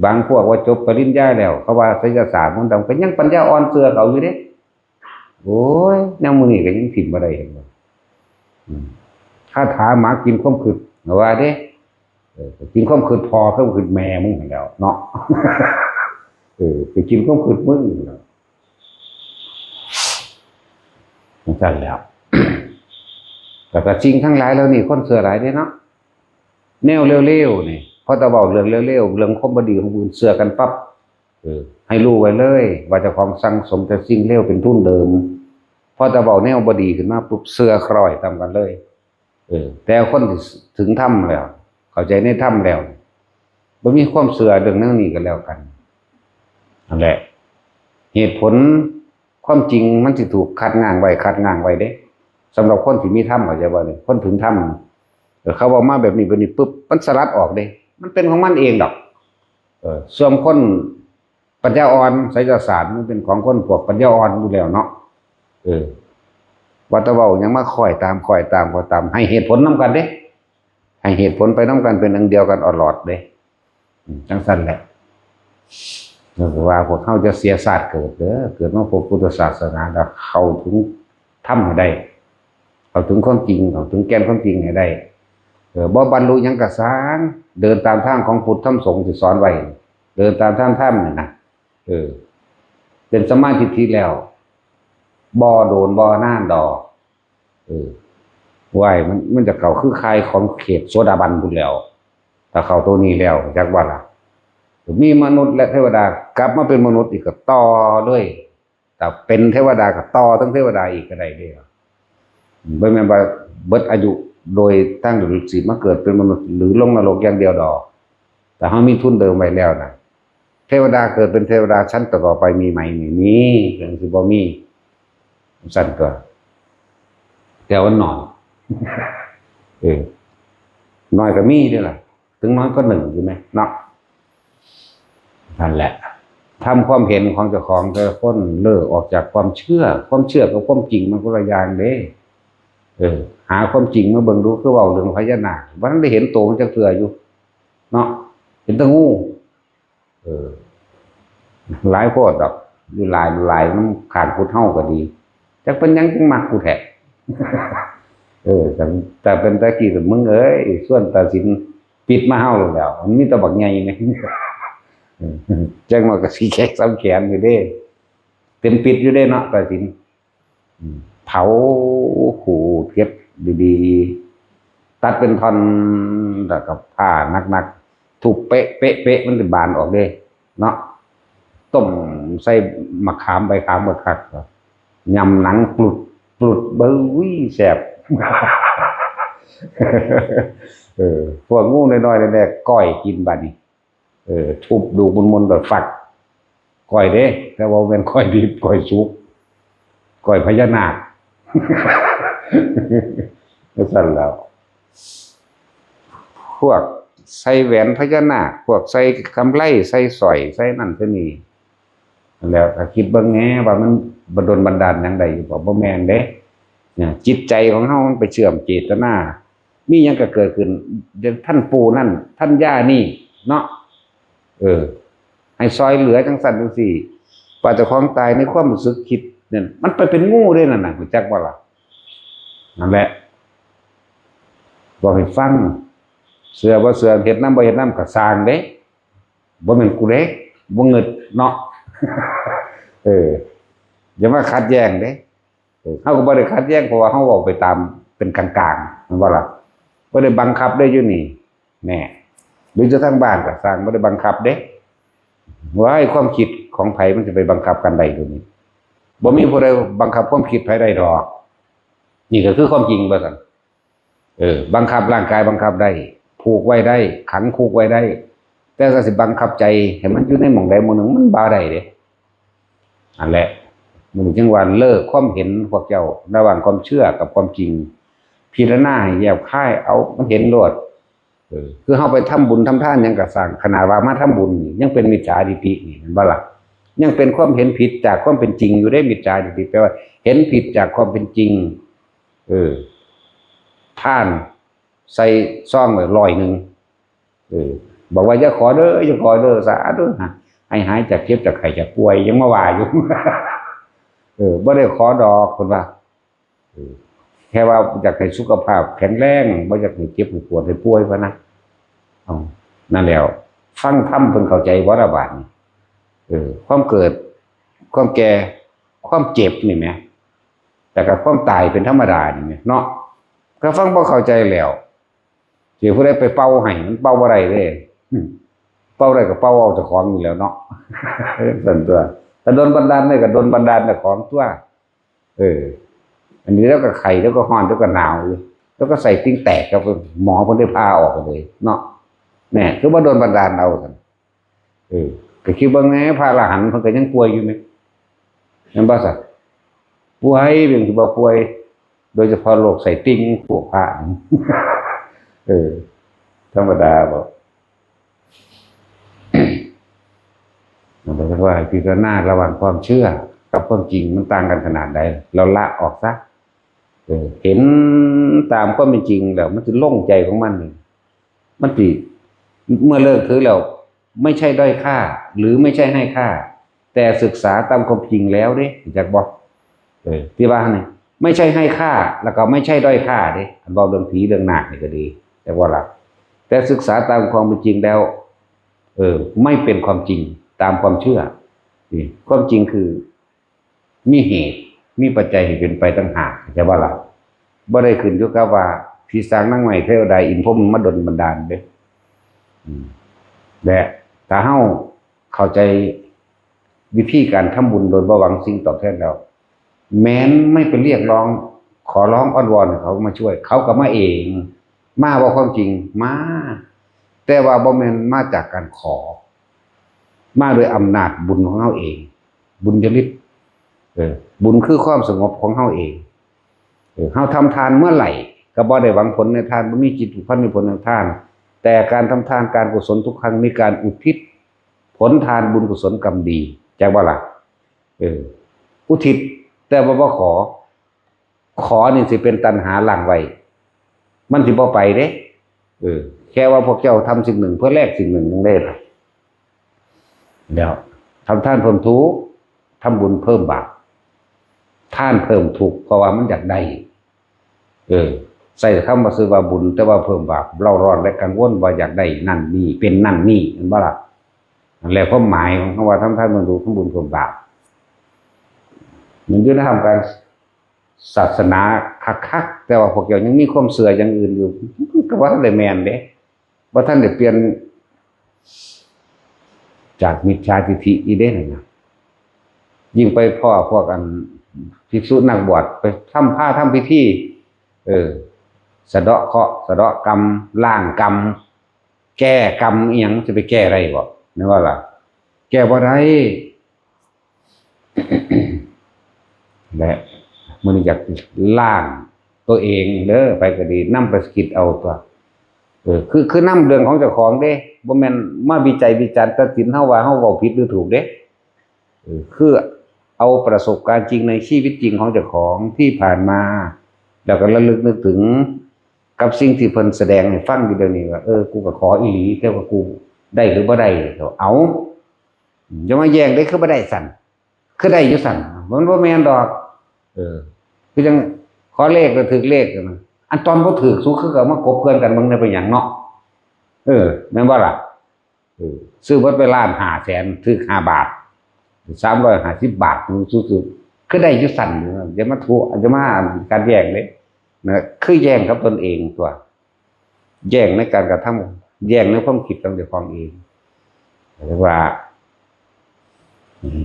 บางพวกว่าจบปริญญาแล้ว เขาว่าไสยศาสตร์มนต์ดำ ก็ยังปัญญาอ่อนเชื่อเขาอยู่เด้ โอ้ย แนวมื้อนี้ก็ยังถิ่มบ่ได้ เห็นบ่ อืม คาถาหมากินความคิด ว่าเด้ เออ กินความคิดพ่อ ความคิดแม่มึงหั้นแหล้วเนาะ เออ ไปกินความคิดมึง จั่งซั้นแหล้ว แล้วก็สิ่งทั้งหลายเหล่านี้คนเชื่อหลายเด้เนาะ แนวเลวๆ นี่ พอแต่เว้าเรื่องเลวๆ เรื่องความบ่ดีของผู้อื่น เชื่อกันปั๊บ เออ ให้รู้ไว้เลย ว่าเจ้าของสั่งสมแต่สิ่งเลวเป็นทุนเดิม พอแต่เว้าแนวบ่ดีขึ้นมาปุ๊บ เชื่อคล้อยตามกันเลย เออ แต่คนที่ถึงธรรมแล้ว เข้าใจในธรรมแล้ว บ่มีความเชื่อเรื่องนั้นนี้ก็แล้วกัน นั่นแหละ เหตุผลความจริงมันสิถูกคัดง้างไว้ คัดง้างไว้เด้ สำหรับคนที่มีธรรม เข้าใจบ่เนี่ย คนถึงธรรม เออ เขาเว้ามาแบบนี้ แบบนี้ปุ๊บ มันสลัดออกเด้ มันเป็นของมันเองดอก เออ ส่วนคนปัญญาอ่อน ไสยศาสตร์มันเป็นของคนพวกปัญญาอ่อนอยู่แล้วเนาะ เออ ว่าแต่เว้าหยังมาคล้อยตาม คล้อยตาม คล้อยตาม ให้เหตุผลนำกันเด้ ให้เหตุผลไปนำกัน เป็นอันเดียวกันตลอดเด้ อืม จั่งซั้นแหละ ก็คือว่าพวกเขาจะเสียชาติเกิดเด้อ เกิดมาพบพุทธศาสนาแล้วเข้าถึงธรรมให้ได้ เข้าถึงความจริง เข้าถึงแก่นความจริงให้ได้ เออ บ่บรรลุหยังกะซ่าง เดินตามทางของพุทธธรรมสงฆ์ที่สอนไว้ เดินตามทางธรรมนี่นะ เออ เป็นสัมมาทิฏฐิแล้ว บ่โดนบ่นานดอก เออ ไหวมัน มันจะเข้าคือข่ายของเขตโสดาบันพุ้นแล้ว ถ้าเข้าตัวนี้แล้ว จักว่าล่ะ มีมนุษย์และเทวดากลับมาเป็นมนุษย์อีกก็ต่อเลย แต่เป็นเทวดาก็ต่อทั้งเทวดาอีกก็ได้เด้อ บ่แม่นว่าเบิดอายุโดยทางสิมาเกิดเป็นมนุษย์หรือลงนรกอย่างเดียวดอก แต่เฮามีทุนเดิมไว้แล้วนะ เทวดาเกิดเป็นเทวดาชั้นต่อๆไปมีไหม? นี่มี จั่งสิบ่มี ซั่นตัว แต่ว่าน้อย เออ น้อยก็มีเด้อล่ะ ถึงน้อยก็หนึ่งอยู่ไหมเนาะ นั่นแหละ ทำความเห็นของเจ้าของแต่ละคนเลิกออกจากความเชื่อ ความเชื่อกับความจริงมันคนละอย่างเด้ เออ หาความจริงมาเบิ่งดู คือเว้าเรื่องพญานาค บ่ทันได้เห็นโตมันจักเทื่ออยู่ เนาะ เห็นแต่งู เออ หลายโพดดอก อยู่หลาย หลายนำข้างกุดเฮาก็ดี จักเป็นหยังจังมักกูแท้ เออ แต่ แต่เป็นตะกี้แต่มึงเอ้ย ส่วนตาสินปิดมาเฮาแล้ว มันมีแต่บักใหญ่นี่ เออ จังว่าก็สิแขกสามแขนอยู่เด้ เต็มปิดอยู่เด้เนาะ ตาสิน อืม เผาขูดเก็บดีๆ ตัดเป็นท่อน แล้วก็ผ้าหนักๆ ทุบเป๊ะเป๊ะเป๊ะ มันสิบานออกเด้ เนาะ ต้มใส่มะขามใบขามบักคัก ยำหนังปลุดปลุด เบ้ย แซ่บ เออ พวกงูน้อยๆ แรกๆ ก้อยกินบัดนี้ เออ ทุบดูกมันๆ แบบฟัก ก้อยเด้ แต่ว่าแม่นก้อยดิบ ก้อยสุก ก้อยพญานาค จั่งซั่นแล้ว พวกใส่แหวนพญานาค พวกใส่กำไล ใส่สร้อย ใส่นั่นใส่นี่ แล้วก็คิดเบิ่งแหน่ว่ามันบันดลบันดาลหยังได้อยู่บ่ บ่แม่นเด้ เนี่ย จิตใจของเฮามันไปเชื่อมเจตนา มีหยังก็เกิดขึ้น เดี๋ยวท่านปู่นั่น ท่านย่านี่ เนาะ เออ ให้ซอยเหลือจั่งซั่นจั่งซี้ ว่าเจ้าของตายในความรู้สึกคิดนั่น มันไปเป็นงูเด้นั่นน่ะ รู้จักบ่ล่ะ? นั่นแหละ บอกให้ฟัง เชื่อบ่เชื่อ เฮ็ดนำบ่เฮ็ดนำก็ซ่างเด้ บ่แม่นกูเด้ บ่งึดเนาะ เออ อย่ามาขัดแย้งเด้ เออ เฮาก็บ่ได้ขัดแย้ง เพราะว่าเฮาเว้าไปตามเป็นกลางๆ แม่นบ่ล่ะ? บ่ได้บังคับเด้อยู่นี่ แน่ หรือจะทางบ้านก็ซ่าง บ่ได้บังคับเด้ ว้าย ความคิดของไผมันสิไปบังคับกันได้อยู่นี่ บ่มีผู้ใดบังคับความคิดไผได้ดอก นี่ก็คือความจริงว่าซั่น เออ บังคับร่างกายบังคับได้ ผูกไว้ได้ ขังคุกไว้ได้ แต่ถ้าสิบังคับใจให้มันอยู่ในหม่องใดหม่องหนึ่ง มันบ่ได้เด้ อันแหละ มันจึงว่าเลิกความเห็นพวกเจ้า ระหว่างความเชื่อกับความจริง พิจารณาให้แยบคายเอา มันเห็นโลด เออ คือเฮาไปทำบุญทำทานหยังก็ซ่าง ขนาดว่ามาทำบุญนี่ยังเป็นมิจฉาทิฏฐินี่ แม่นบ่ล่ะ? ยังเป็นความเห็นผิดจากความเป็นจริงอยู่เด้ มิจฉาทิฏฐิ แปลว่าเห็นผิดจากความเป็นจริง เออ ทานใส่ซองไว้ร้อยหนึ่ง เออ บอกว่าอย่าขอเด้อ อย่าขอเด้อ สาธุนะ ให้หายจากเจ็บจากไข้จากป่วย ยังมาว่าอยู่ เออ บ่ได้ขอดอก เพิ่นว่า เออ แค่ว่าอยากให้สุขภาพแข็งแรง บ่อยากให้เจ็บให้ปวดให้ป่วยพะนะ เอา นั่นแหล้ว ฟังธรรมเพิ่นเข้าใจบ่ล่ะบาดนี้? เออ ความเกิด ความแก่ ความเจ็บนี่แหม แล้วก็ความตายเป็นธรรมดานี่แหมเนาะ ก็ฟังบ่เข้าใจแล้ว สิผู้ใดไปเป่าให้ มันเป่าบ่ได้เด้ อืม เป่าได้ก็เป่าเอาเจ้าของนี่แหล้วเนาะ ซั่นตั๊ว ถ้าโดนบันดาลได้ก็โดนบันดาลเจ้าของตั๊ว เออ อันนี้แล้วก็ไข้ แล้วก็ฮ้อน แล้วก็หนาวอยู่ แล้วก็ไส้ติ่งแตก ก็หมอเพิ่นได้ผ่าออกเลยเนาะ แน่ คือว่าโดนบันดาลเอาซั่น เออ ก็คิดเบิ่งแหน่ พระอรหันต์เพิ่นก็ยังป่วยอยู่แหม แม่นบ่ซะ? ป่วย เพิ่นสิบ่ป่วย โดยเฉพาะโรคไส้ติ่ง พวกพระนี่ เออ ธรรมดาบ่ มันก็ว่าให้พิจารณาระหว่างความเชื่อกับความจริงมันต่างกันขนาดใด เราละออกซะ เออ เห็นตามความเป็นจริงแล้วมันสิโล่งใจของมัน มันสิ เมื่อเลิกถือแล้ว ไม่ใช่ด้อยค่า หรือไม่ใช่ให้ค่า แต่ศึกษาตามความจริงแล้วเด้ จักบ่ เออ ที่ว่านี่ ไม่ใช่ให้ค่า แล้วก็ไม่ใช่ด้อยค่าเด้ อันเว้าเรื่องผีเรื่องนาคนี่ก็ดี จักบ่ล่ะ แต่ศึกษาตามความเป็นจริงแล้ว เออ ไม่เป็นความจริงตามความเชื่อ นี่ ความจริงคือ มีเหตุ มีปัจจัยให้เป็นไปต่างหาก เข้าใจบ่ล่ะ บ่ได้ขึ้นอยู่กับว่า ผีสางนางไม้ เทวดาอินพรหมมาดลบันดาลเด้ อืม และถ้าเฮาเข้าใจวิธีการทำบุญโดยบ่หวังสิ่งตอบแทนแล้ว แม้นไม่ไปเรียกร้อง ขอร้องอ้อนวอนให้เขามาช่วย เขาก็มาเอง มาว่าความจริง มา แต่ว่าบ่แม่นมาจากการขอ มาโดยอำนาจบุญของเฮาเอง บุญญาฤทธิ์ เออ บุญคือความสงบของเฮาเอง เออ เฮาทำทานเมื่อไหร่ ก็บ่ได้หวังผลในทาน บ่มีจิตผูกพันในผลในทาน แต่การทำทานการกุศลทุกครั้งมีการอุทิศผลทานบุญกุศลกรรมดี จักบ่ล่ะ เออ อุทิศ แต่ว่าบ่ขอ ขอนี่สิเป็นตัณหาหลั่งไว้ มันสิบ่ไปเด้ เออ แค่ว่าพวกเจ้าทำสิ่งหนึ่งเพื่อแลกสิ่งหนึ่งนั่นเอง แล้ว ทำทานเพิ่มทุกข์ ทำบุญเพิ่มบาป ทานเพิ่มทุกข์ เพราะว่ามันอยากได้ เออ ใส่คำว่าซื้อว่าบุญ แต่ว่าเพิ่มบาป เร่าร้อนและกังวลว่าอยากได้นั่นนี่ เป็นนั่นนี่ เห็นบ่ล่ะ นั่นแหละความหมายของคำว่าทำทานเพิ่มทุกข์ ทำบุญเพิ่มบาป มันอยู่ในทำการศาสนาคักๆ แต่ว่าพวกเจ้ายังมีความเชื่ออย่างอื่นอยู่ มันก็บ่ทันได้แม่นเด้ บ่ทันได้เปลี่ยนจากมิจฉาทิฏฐิอีกเด้นั่นนะ ยิ่งไปพ้อพวกอันภิกษุนักบวชไปทำพาทำพิธี เออ สะเดาะเคราะห์ สะเดาะกรรม ล้างกรรม แก้กรรมอีหยัง จะไปแก้ได้บ่ แม่นบ่ล่ะ แก้บ่ได้ และมื้อนี้อยากล้างตัวเองเด้อ ไปก็ดี นำไปคิดเอาตัว เออ คือ คือนำเรื่องของเจ้าของเด้ บ่แม่นมาวิจัยวิจารณ์ตัดสินเฮาว่าเฮาเว้าผิดหรือถูกเด้ เออ คือเอาประสบการณ์จริงในชีวิตจริงของเจ้าของที่ผ่านมา แล้วก็ระลึกนึกถึงกับสิ่งที่เพิ่นแสดงให้ฟังอยู่เดี๋ยวนี้ว่า เออ กูก็ขออีหลี แต่ว่ากูได้หรือบ่ได้ ก็เอา อย่ามาแย่งเด้ คือบ่ได้สั่น คือได้อยู่สั่น มันบ่แม่นดอก เออ คือจั่งขอเลขก็ถืกเลขนะ อันตอนบ่ถืก สูคือก็เอามากบเกลื่อนกันเบิ่งได้เป็นหยังเนาะ เออ แม่นบ่ล่ะ เออ ซื้อเบิดไปล้านห้าแสน ถืกห้าบาท สามร้อยห้าสิบบาท สูๆ คือได้อยู่สั่น อย่ามาทวง อย่ามาการแย่งเด้ นะ คือแย่งกับตนเองตัว แย่งในการกระทำ แย่งในความคิดของเจ้าของเอง เรียกว่า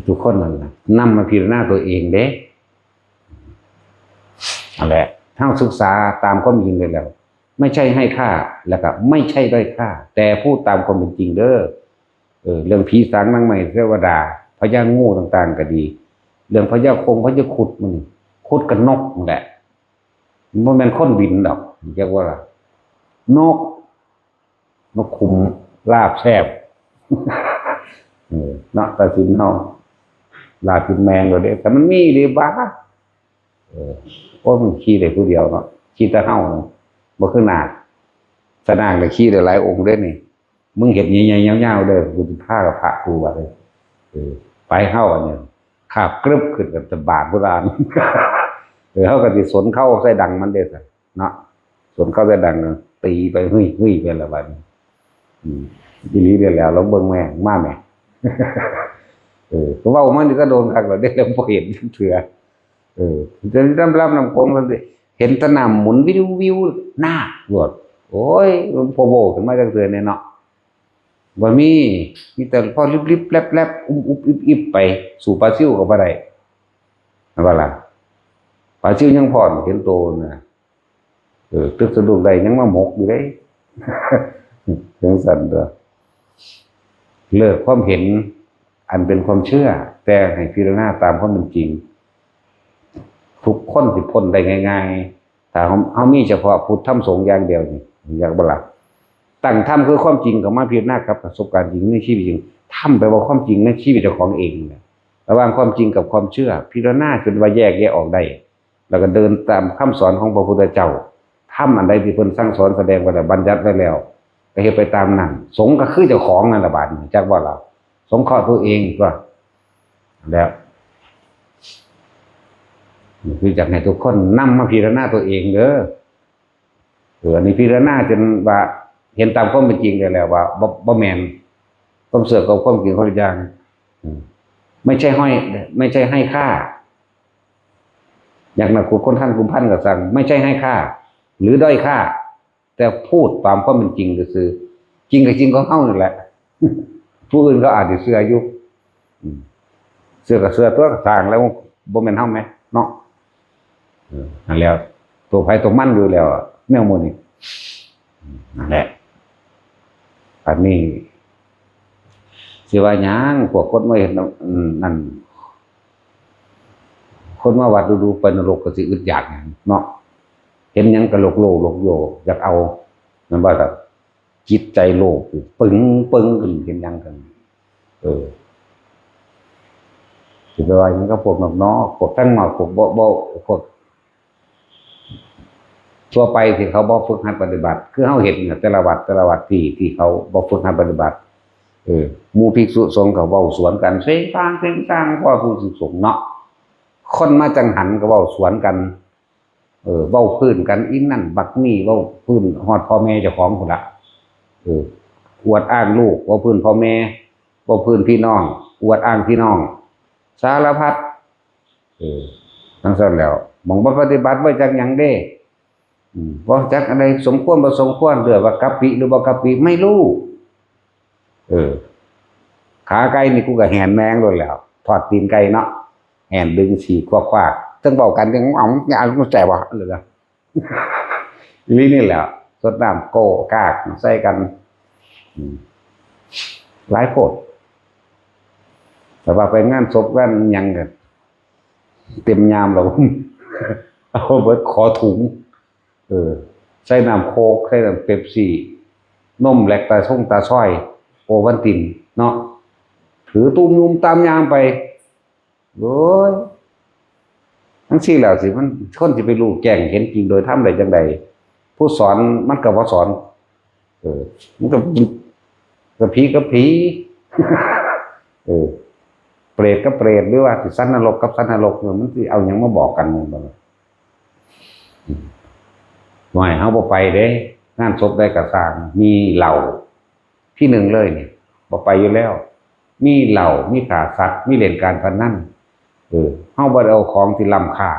ทุกคนนั่นน่ะ นำมาพิจารณาตัวเองเด้ นั่นแหละ ถ้าศึกษาตามความจริงเลยแล้ว ไม่ใช่ให้ค่า แล้วก็ไม่ใช่ด้อยค่า แต่พูดตามความเป็นจริงเด้อ เออ เรื่องผีสางนางไม้เทวดา พญางูต่างๆ ก็ดี เรื่องพญาคงพญาครุฑมันนี่ ครุฑกับนกนั่นแหละ มันบ่แม่นคนบินดอก เรียกว่าล่ะ นก นกขุมลาบแซ่บ เออ เนาะ ตัดสินเฮา ลาบกินแมงก็ได้ แต่มันมีเด้บ้า เออ โอ้ย มันขี่ได้ผู้เดียวเนาะ ขี่แต่เฮา บ่คือนาค แต่นาคน่ะขี่ได้หลายองค์เด้นี่ มึงเฮ็ดใหญ่ๆ ยาวๆ เด้อ กูสิพากับพระกูว่าเด้อ เออ ไปเฮาอันนี้ คาบกรึบขึ้นกับตะบาดโบราณ เออ เฮาก็สิสนเข้าใส่ดังมันเด้อ เนาะ สนเข้าใส่ดัง ตีไป เฮ้ย เฮ้ย ไปละบัดนี้ อืม อีหลีเด้อ แล้ว ลองเบิ่งแม่ง มาแม่ง เออ ก็เว้ามานี่ก็โดนคักแล้วเด้ แล้วบ่เห็นจักเทื่อ เออ แต่น้ำลำน้ำโขงมันสิเห็นแต่น้ำหมุนวิววิว นาคโลด โอ้ย มันบ่โผล่ขึ้นมาจักเทื่อแน่เนาะ บ่มี มีแต่พอลิบๆ แลบๆ อุบๆ อิบๆ ไป สู้ปลาซิวก็บ่ได้ แม่นบ่ล่ะ ปลาซิวยังพ้อเห็นโตนะ เออ ตึกสะดุ้งได้ยังมาหมกอยู่เด้ จั่งซั่นตัว เลิกความเห็นอันเป็นความเชื่อ แต่ให้พิจารณาตามความเป็นจริง ทุกคนสิพ้นได้ง่ายๆ ถ้าเฮา เฮามีเฉพาะพุทธธรรมสงฆ์อย่างเดียวนี่ อยากบ่ล่ะ ตั้งธรรมคือความจริงเข้ามาพิจารณากับประสบการณ์จริงในชีวิตจริง ธรรมแปลว่าความจริงในชีวิตเจ้าของเองนี่แหละ ระหว่างความจริงกับความเชื่อ พิจารณาจนว่าแยกแยะออกได้ แล้วก็เดินตามคำสอนของพระพุทธเจ้า ธรรมอันใดที่เพิ่นสั่งสอนแสดงไว้แล้ว บัญญัติไว้แล้ว ก็เฮ็ดไปตามนั้น สงฆ์ก็คือเจ้าของนั่นล่ะบาดนี้ จักบ่ล่ะ สงเคราะห์ตัวเองก็แล้ว คืออยากให้ทุกคนนำมาพิจารณาตัวเองเด้อ เออ อันนี้พิจารณาจนว่าเห็นตามความเป็นจริงเลยแหละว่าบ่บ่แม่น ความเชื่อกับความจริงคนละอย่าง อืม ไม่ใช่ห้อย ไม่ใช่ให้ค่า อย่างนักขุดค้นท่านกุมพันธ์ก็สั่ง ไม่ใช่ให้ค่า หรือด้อยค่า แต่พูดตามความเป็นจริงก็คือ จริงกับจริงของเฮานั่นแหละ ผู้อื่นเขาอาจจะเชื่ออยู่ อืม เชื่อก็เชื่อตัวสร้างแล้ว บ่แม่นเฮาไหมเนาะ เออ นั่นแหล้ว ตัวไผตัวมันอยู่แล้วอะแนวหมู่นี้ อืม นั่นแหละ อันนี้ สิว่าหยัง พวกคนมาเห็น อืม นั่น คนมาวัดดูๆ ไปนรกก็สิอึดอยากหยังเนาะ เห็นหยังก็โลภโลภโลภโลภ อยากเอา นั่นว่าแต่จิตใจโลภปึงปึงขึ้น เห็นหยังกัน เออ สิไปว่าหยังกับพวกนอกๆ พวกทั้งนอก พวกบ่ บ่ พวก ทั่วไปที่เขาบ่ฝึกหัดปฏิบัติ คือเฮาเห็นน่ะ แต่ละวัด แต่ละวัดที่ ที่เขาบ่ฝึกหัดปฏิบัติ เออ หมู่ภิกษุสงฆ์ก็เว้าสวนกัน เซ็งซาง เซ็งซาง พวกภิกษุสงฆ์เนาะ คนมาจังหันก็เว้าสวนกัน เออ เว้าพื้นกัน อีนั่นบักนี่ เว้าพื้นฮอดพ่อแม่เจ้าของพู้นละ เออ อวดอ้างลูก เว้าพื้นพ่อแม่ เว้าพื้นพี่น้อง อวดอ้างพี่น้อง สารพัด เออ จั่งซั้นแหล้ว หม่องบ่ปฏิบัติบ่จักหยังเด้ อืม บ่จักอันใดสมควรบ่สมควร เลือกว่ากะปิหรือบ่กะปิ ไม่รู้ เออ ขาไก่นี่กูก็แหนแมงโลดแหล้ว ทอดตีนไก่เนาะ แหนดึงฉีกควักๆ จั่งเว้ากัน จั่ง "เอ้า มึงจะเอา มึงแสบบ่" เลยนะ อีหลีนี่แหละ ซดน้ำโก้กากใส่กัน อืม หลายโพด แต่ว่าไปงานศพงานหยังก็เต็มยามแล้ว เอาเบิดขอถุง เออ ใส่น้ำโค้ก ใส่น้ำเป๊ปซี่ นมแลคตาซงตาซอย โอวัลตินเนาะ ถือตุ้มยุมตามยามไป โอ้ย จั่งซี้แล้วสิ มัน คนสิไปรู้แจ้งเห็นจริงโดยธรรมได้จั่งใด ผู้สอนมันก็บ่สอน เออ มันก็ ก็ผีกับผี เออ เปรตกับเปรต หรือว่าสิสัตว์นรกกับสัตว์นรกเนี่ย มันสิเอาหยังมาบอกกัน มันบ่ล่ะ อืม ห่วย เฮาบ่ไปเด้ งานศพใดก็ซ่าง มีเหล้า ที่หนึ่งเลยนี่ บ่ไปอยู่แล้ว มีเหล้า มีฆ่าสัตว์ มีเล่นการพนัน เออ เฮาบ่ได้เอาของที่ล้ำค่า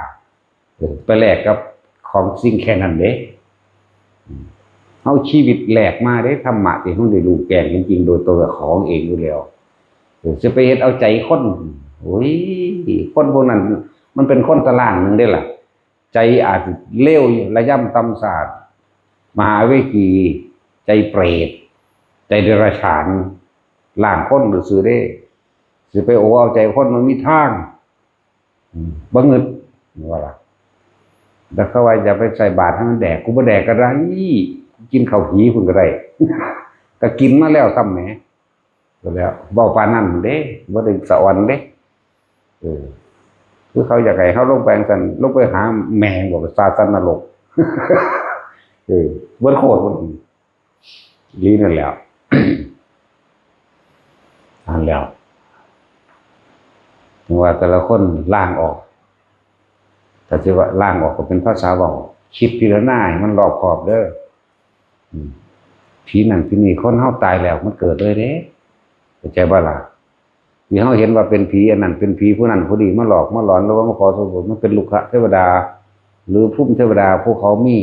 เออ ไปแลกกับของสิ่งแค่นั้นเด้ อืม เฮาชีวิตแลกมาเด้ ธรรมะที่เฮาได้รู้แจ้งจริงๆ โดยตัวของเองอยู่แล้ว เออ จะไปเฮ็ดเอาใจคน โอ้ย คนพวกนั้น มันเป็นคนตารางหนึ่งเด้ล่ะ ใจอาจจะเลวระยำต่ำซาม มหาเวจี ใจเปรต ใจเดรัจฉาน ล่างคนซื่อๆเด้ สิไปโอ้เอาใจคนมันมีทาง อืม บ่งึด ว่าล่ะ แล้วเขาว่าอย่าไปใส่บาตรให้มันแดก กูบ่แดกก็ได้ กูกินข้าวผีพุ่นก็ได้ ก็กินมาแล้วซ้ำแหม ก็แล้ว เว้าปานนั้นเด้ บ่ได้สะออนเด้ เออ คือเขาอยากให้เฮาลงไปจั่งซั้น ลงไปหาแม่งบอกว่าซาซันนรก เออ เบิดโคตร เบิด อีหลีนั่นแหล้ว นั่นแหล้ว ถึงว่าแต่ละคนล้างออก แต่ที่ว่าล้างออกก็เป็นภาษาเว้า คิดพิจารณาให้มันรอบคอบเด้อ อืม ผีนั่นผีนี่ คนเฮาตายแล้วมันเกิดเลยเด้ เข้าใจบ่ล่ะ ที่เฮาเห็นว่าเป็นผีอันนั้น เป็นผีผู้นั้นผู้นี้มาหลอกมาหลอน หรือว่ามาขอส่วนบุญ มันเป็นรุกขเทวดา หรือภูมิเทวดา ผู้เขามี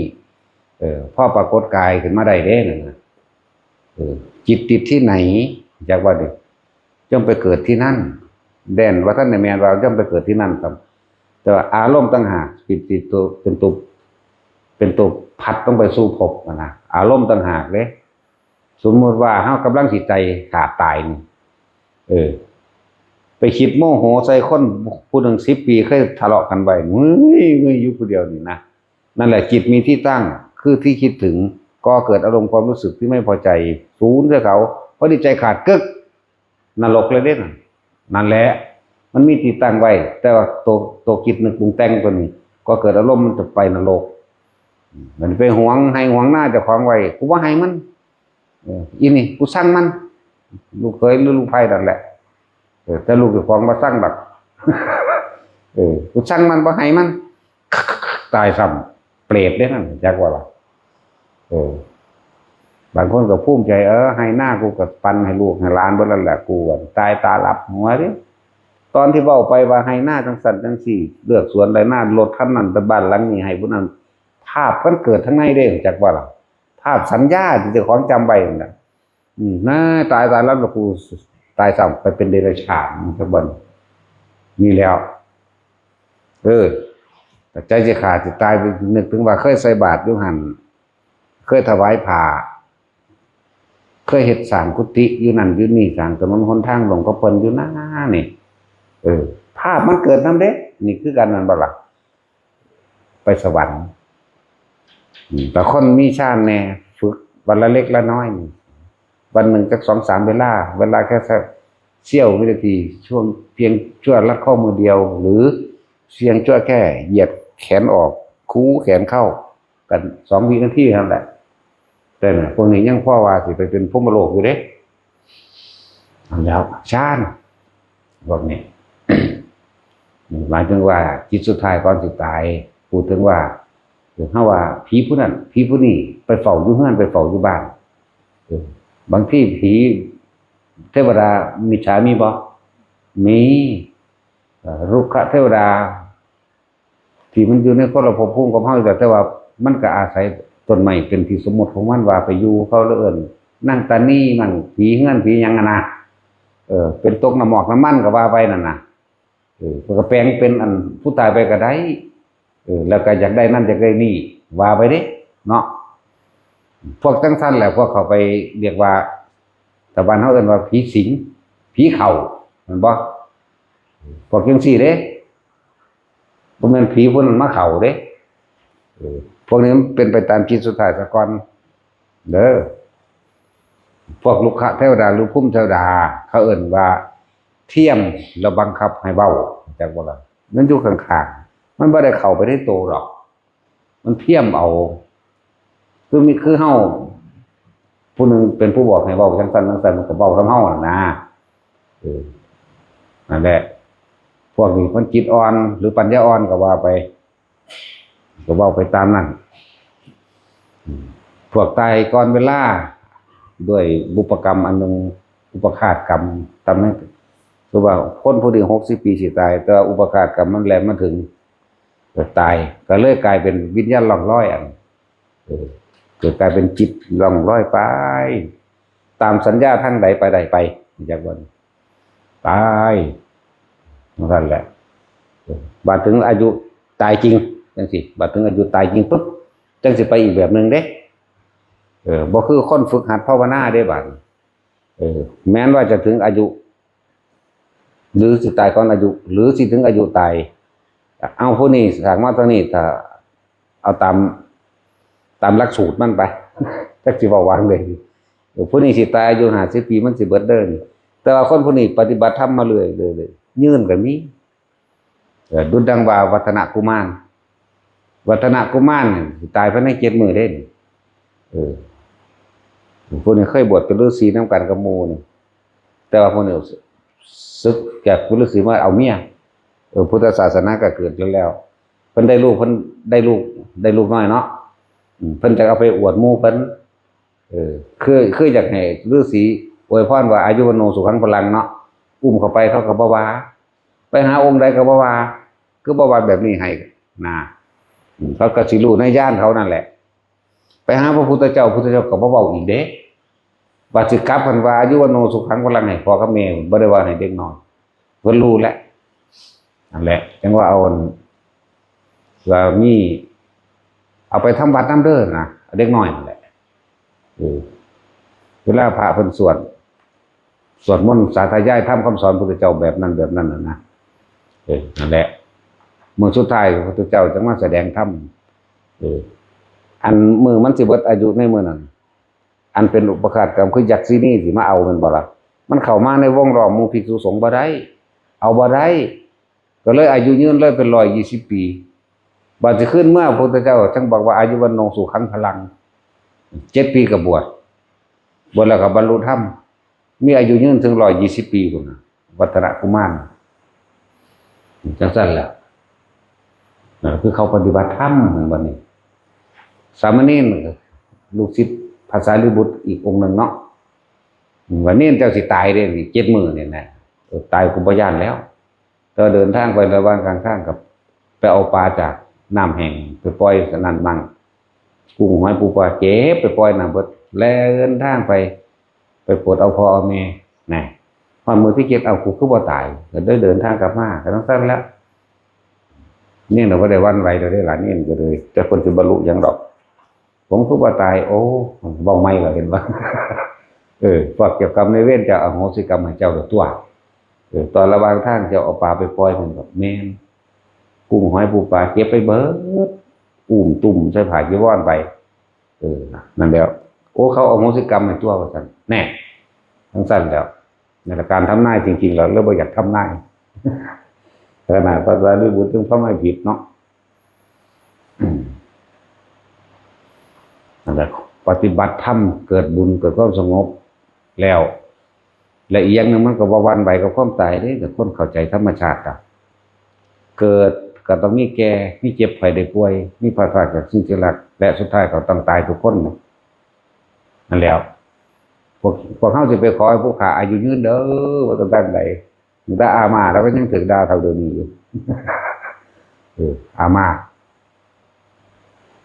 เอ่อ พอปรากฏกายขึ้นมาได้เด้นั่นน่ะ เออ จิตติดที่ไหน จักว่าดิ ย่อมไปเกิดที่นั่น แด่นว่าท่านในแมนว่าย่อมไปเกิดที่นั่นครับ แต่ว่าอารมณ์ต่างหากเป็นตัว เป็นตัว เป็นตัวพัดต้องไปสู่ภพอะนะ อารมณ์ต่างหากเด้ สมมุติว่าเฮากำลังสิใจขาดตายนี่ เออ ไปคิดโมโหใส่คนผู้หนึ่งสิบปีเคยทะเลาะกันไว้ เฮ้ย เฮ้ย อยู่ผู้เดียวนี่นะ นั่นแหละจิตมีที่ตั้ง คือที่คิดถึง ก็เกิดอารมณ์ความรู้สึกที่ไม่พอใจ สูญใส่เขา พอดีใจขาดกึก นรกเลยเด้นั่น นั่นแหละ มันมีที่ตั้งไว้ แต่ว่าตัว ตัวคิดนึกปรุงแต่งตัวนี้ ก็เกิดอารมณ์มันจะไปนรก มันไปหวงไฮ่หวงนาเจ้าของไว้ กูบ่ให้มัน เออ อีนี่ กูซังมัน ลูกเขยหรือลูกไผ่นั่นแหละ ออ แต่ลูกเจ้าของบ่ซังดอก เออ กูซังมันบ่ให้มัน ตายซ้ำ เปรตเด้นั่น จักว่าล่ะ เออ บางคนก็ภูมิใจ เออ ให้นากูก็ปันให้ลูกให้หลานเบิดแล้วแหละ กูอะตายตาหลับหัวเด้ ตอนที่เว้าไปว่าให้นาจังซั่นจังซี่ เลือกสวนได้นา รถคันนั้น แต่บ้านหลังนี้ให้ผู้นั้น ภาพมันเกิดทางในเด้ จักว่าล่ะ ภาพสัญญาที่เจ้าของจำไว้นั่นน่ะ อืม น่า ตายตายแล้วล่ะ กูตายซ้ำ ไปเป็นเดรัจฉาน จักบัดนี้ นี่แล้ว เออ แต่ใจสิขาดสิตาย นึกถึงว่าเคยใส่บาตรอยู่หั่น เคยถวายผ้า เคยเฮ็ดสร้างกุฏิอยู่นั่นอยู่นี่ สร้างถนนหนทางหลวงกับเพิ่นอยู่นะนี่ เออ ภาพมันเกิดนำเด้ นี่คือกันแม่นบ่ล่ะ ไปสวรรค์ อืม แต่คนมีฌานแน่ ฝึกวันละเล็กละน้อยนี่ วันหนึ่งจักสองสามเวลา เวลาแค่สักเสี้ยววินาที ช่วงเพียงชั่วลัดข้อมือเดียว หรือเพียงชั่วแค่เหยียดแขนออก คูแขนเข้า กันสองวินาทีเท่านั้นแหละ แต่น่ะ พวกนี้ยังพอว่าสิไปเป็นพรหมโลกอยู่เด้ อันแล้วฌาน พวกนี้ หมายถึงว่าจิตสุดท้ายก่อนสิตาย พูดถึงว่า เฮาว่าผีผู้นั้น ผีผู้นี้ ไปเฝ้าอยู่เฮือน ไปเฝ้าอยู่บ้าน เออ บางทีผีเทวดามิจฉามีบ่ มี เอ่อ รุกขเทวดา ที่มันอยู่ในคนละภพภูมิกับเฮาอยู่แล้ว แต่ว่ามันก็อาศัยต้นไม้เป็นที่สมมุติของมัน ว่าไปอยู่ เขาเลยเอิ้นนางตานีมั่ง ผีเฮือนผีหยังอะนะ เออ เป็นตกน้ำหมอกน้ำมันก็ว่าไปนั่นน่ะ เออ ก็แปลงเป็นอันผู้ตายไปก็ได้ เออ แล้วก็อยากได้นั่นอยากได้นี่ ว่าไปเด้ เนาะ พวกจังซั่นแหละ พวกเขาไปเรียกว่า แต่บ้านเฮาเอิ้นว่าผีสิง ผีเข้า แม่นบ่ พวกจังซี่เด้ บ่แม่นผีผู้นั้นมาเข้าเด้ เออ พวกนี้มันเป็นไปตามจิตสุดท้ายซะก่อน เด้อ พวกรุกขเทวดาหรือภูมิเทวดา เขาเอิ้นว่าเทียมแล้วบังคับให้เว้า จักบ่ล่ะ มันอยู่ข้างๆ มันบ่ได้เข้าไปในโตดอก มันเทียมเอา คือมี คือเฮา ผู้หนึ่งเป็นผู้บอกให้เว้าจังซั่นจังซั่น มันก็เว้านำเฮานั่นนะ เออ นั่นแหละ พวกนี้มันจิตอ่อนหรือปัญญาอ่อนก็ว่าไป ก็เว้าไปตามนั้น อืม พวกตายก่อนเวลา ด้วยบุพกรรมอันหนึ่ง อุปฆาตกรรม ตามนั้น คือว่าคนผู้นี้หกสิบปีสิตาย แต่ว่าอุปฆาตกรรมมันแล่นมาถึง ก็ตาย ก็เลยกลายเป็นวิญญาณล่องลอยอัน เออ เกิดกลายเป็นจิตล่องลอยไป ตามสัญญาทางใดไปใดไป จักว่า ตาย นั่นแหละ เออ บาดถึงอายุตายจริง จังสิ บาดถึงอายุตายจริงปุ๊บ จังสิไปอีกแบบหนึ่งเด้ เออ บ่คือคนฝึกหัดภาวนาเด้บาด เออ แม้นว่าจะถึงอายุ หรือสิตายก่อนอายุ หรือสิถึงอายุตาย เอาผู้นี้สร้างมาเท่านี้ ถ้าเอาตาม ตามหลักสูตรมันไป จักสิเว้าว่าจั่งใด๋ เออ ผู้นี้สิตายอายุห้าสิบปี มันสิเบิดเด้อนี่ แต่ว่าคนผู้นี้ปฏิบัติธรรมมาเรื่อยๆ ยืนก็มี เออ ดุจดังว่าวัฒนกุมาร วัฒนกุมารนี่สิตายภายในเจ็ดมื้อเด้นี่ เออ ผู้นี้เคยบวชเป็นฤๅษีนำกันกับหมู่นี่ แต่ว่าผู้นี้สึกจากฤๅษีมาเอาเมีย เออ พุทธศาสนาก็เกิดขึ้นแล้ว เพิ่นได้ลูก เพิ่นได้ลูก ได้ลูกน้อยเนาะ อืม เพิ่นจะเอาไปอวดหมู่เพิ่น เออ คือ คืออยากให้ฤๅษีอวยพรว่าอายุวัณโณสุขังพลังเนาะ อุ้มเข้าไปเขาก็บ่ว่า ไปหาองค์ใดก็บ่ว่า คือบ่ว่าแบบนี้ให้นะ อืม เขาก็สิรู้ในญาณเขานั่นแหละ ไปหาพระพุทธเจ้า พุทธเจ้าก็บ่เว้าอีกเด้ ว่าสิกลับเพิ่นว่าอายุวัณโณสุขังพลังให้พ่อกับแม่ บ่ได้ว่าให้เด็กน้อย เพิ่นรู้แล้ว นั่นแหละ จังว่าเอาอัน ว่ามี เอาไปทำวัดนำเด้อนะ เด็กน้อยนั่นแหละ เออ เวลาพระเพิ่นสวด สวดมนต์สาธยายธรรมคำสอนพุทธเจ้าแบบนั้นแบบนั้นน่ะนะ เออ นั่นแหละ มื้อสุดท้ายพระพุทธเจ้าจังมาแสดงธรรม เออ อันมื้อมันสิเบิดอายุในมื้อนั้น อันเป็นอุปฆาตกรรมคือยักษินีสิมาเอาแม่นบ่ล่ะ มันเข้ามาในวงล้อมหมู่ภิกษุสงฆ์บ่ได้ เอาบ่ได้ ก็เลยอายุยืนเลยเป็นร้อยยี่สิบปี บาดสิขึ้นเมื่อพระพุทธเจ้าจังบอกว่าอายุวัณโณสุขังพลัง เจ็ดปีก็บวช บวชแล้วก็บรรลุธรรม มีอายุยืนถึงร้อยยี่สิบปีพุ้นน่ะ วัฒนกุมาร จังซั่นแหละ นั่นคือเขาปฏิบัติธรรม บัดนี้ สามเณร ลูกศิษย์พระสารีบุตรอีกองค์หนึ่งเนาะ ว่าเณรเจ้าสิตายเด้นี่ เจ็ดมื้อนี่นะ เออ ตายกูบ่ย้านแล้ว แต่ว่าเดินทางไประหว่างกลางทางกับ ไปเอาปลาจากน้ำแห้งไปปล่อยนั่นมั่ง กุ้งหอยปูปลาเก็บไปปล่อยน้ำเบิด แล้วเดินทางไป ไปโปรดเอาพ่อเอาแม่นะ ฮอดมื้อที่เจ็ด เอากูคือบ่ตาย ก็ได้เดินทางกลับมา ก็จั่งซั่นแหละ เณรน่ะบ่ได้หวั่นไหวดอกเด้ล่ะ เณรก็เลย แต่เพิ่นสิบรรลุหยังดอก ผมคือบ่ตาย โอ้ เว้าใหม่แล้วเห็นบ่ เออ พวกเจ้ากรรมนายเวรจะอโหสิกรรมให้เจ้าโดยตัว เออ ตอนระหว่างทางเจ้าเอาปลาไปปล่อย เพิ่นก็แม่น กุ้งหอยปูปลาเก็บไปเบิด อุ้มตุ้มใส่ผ้าจีวรไป เออ นั่นแหละ โอ้ เขาอโหสิกรรมให้ตัว ว่าซั่น แน่ จั่งซั่นแหละ นั่นแหละ การทำนายจริงๆ แล้ว แล้วบ่อยากทำนาย ขนาดพระสารีบุตรยังทำนายผิดเนาะ อืม นั่นแหละ ปฏิบัติธรรม เกิดบุญ เกิดความสงบ แล้ว และอีกอย่างหนึ่งมันก็บ่หวั่นไหวกับความตายเด้ แต่คนเข้าใจธรรมชาติอะ เกิดก็ต้องมีแก่ มีเจ็บไข้ได้ป่วย มีพลัดพรากจากสิ่งที่รัก และสุดท้ายก็ต้องตายทุกคนนะ นั่นแหล้ว พวก พวกเฮาสิไปขอให้ผู้ข้าอายุยืนเด้อ ว่าต้องตั้งใด แต่อาม่าแล้วก็ยังถืกด่าเท่าเดิมอยู่ เออ อาม่า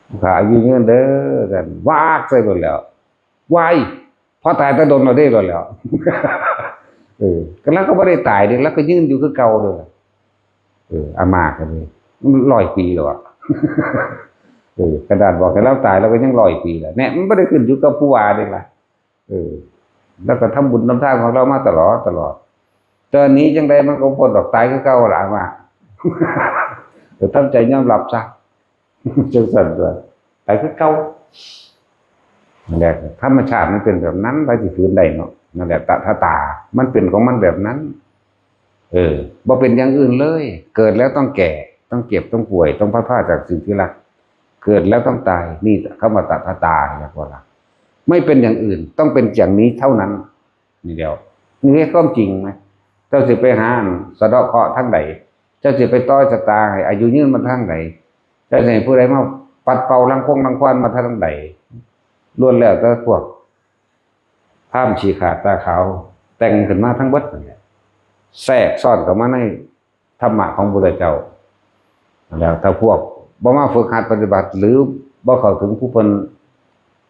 ผู้ข้าอายุยืนเด้อ กันวากใส่โลดแล้ว วาย พอตายแต่โดนเราได้โลดแล้ว เออ ก็แล้วก็บ่ได้ตายเด้ แล้วก็ยืนอยู่คือเก่าเลย เออ อาม่าก็เลย มันร้อยปีแล้วอะ เออ ขนาดบอกให้เราตายเราก็ยังร้อยปีแล้ว เนี่ย มันบ่ได้ขึ้นอยู่กับผู้ว่าเด้ล่ะ เออ แล้วก็ทำบุญทำทานของเรามาตลอดตลอด แต่หนีจั่งใดมันก็บ่พ้นดอก ตายคือเก่าล่ะ อาม่า เออ ทำใจยอมรับซะ จั่งซั่นตัว ตายคือเก่า นั่นแหละ ธรรมชาติมันเป็นแบบนั้น ไผสิฝืนได้เนาะ นั่นแหละ ตถาตา มันเป็นของมันแบบนั้น เออ บ่เป็นอย่างอื่นเลย เกิดแล้วต้องแก่ ต้องเจ็บ ต้องป่วย ต้องพลัดพรากจากสิ่งที่รัก เกิดแล้วต้องตาย นี่คำว่าตถาตา เรียกว่าละ ไม่เป็นอย่างอื่น ต้องเป็นอย่างนี้เท่านั้น นี่เดียว นี่คือความจริงนะ เจ้าสิไปหาสะเดาะเคราะห์ทางใด เจ้าสิไปต่อชะตาให้อายุยืนมาทางใด เจ้าสิให้ผู้ใดมาปัดเป่ารังคงรังควานมาทางใด ล้วนแล้วแต่พวกพราหมณ์ขี้ขลาดตาขาว แต่งขึ้นมาทั้งเบิดนั่นแหละ แทรกซ้อนเข้ามาในธรรมะของพระพุทธเจ้า แล้วถ้าพวกบ่มาฝึกหัดปฏิบัติ หรือบ่เข้าถึงผู้เพิ่น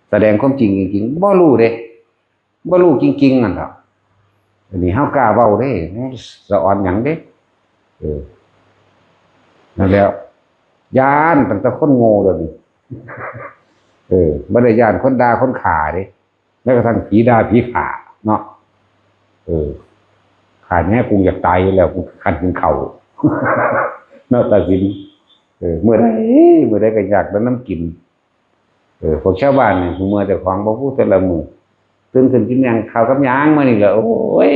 แสดงความจริงจริงๆ บ่รู้เด้ บ่รู้จริงๆ นั่นล่ะ อันนี้เฮากล้าเว้าเด้ สะออนหยังเด้ เออ นั่นแหล้ว ย้านตั้งแต่คนโง่เลยนี่ เออ บ่ได้ย้านคนด่าคนฆ่าเด้ แม้กระทั่งผีด่าผีฆ่าเนาะ เออ ข้าแน่กูอยากตายอยู่แล้ว กูคันกินข้าว เนาะ ตาสิน เออ มื้อใด มื้อใดก็อยากได้น้ำกิน เออ พวกชาวบ้านนี่ เมื่อเจ้าของบ่พูดแต่ละมื้อ ตื่นขึ้นกินหยัง ข้าวกับหยังมานี่แหละ โอ้ย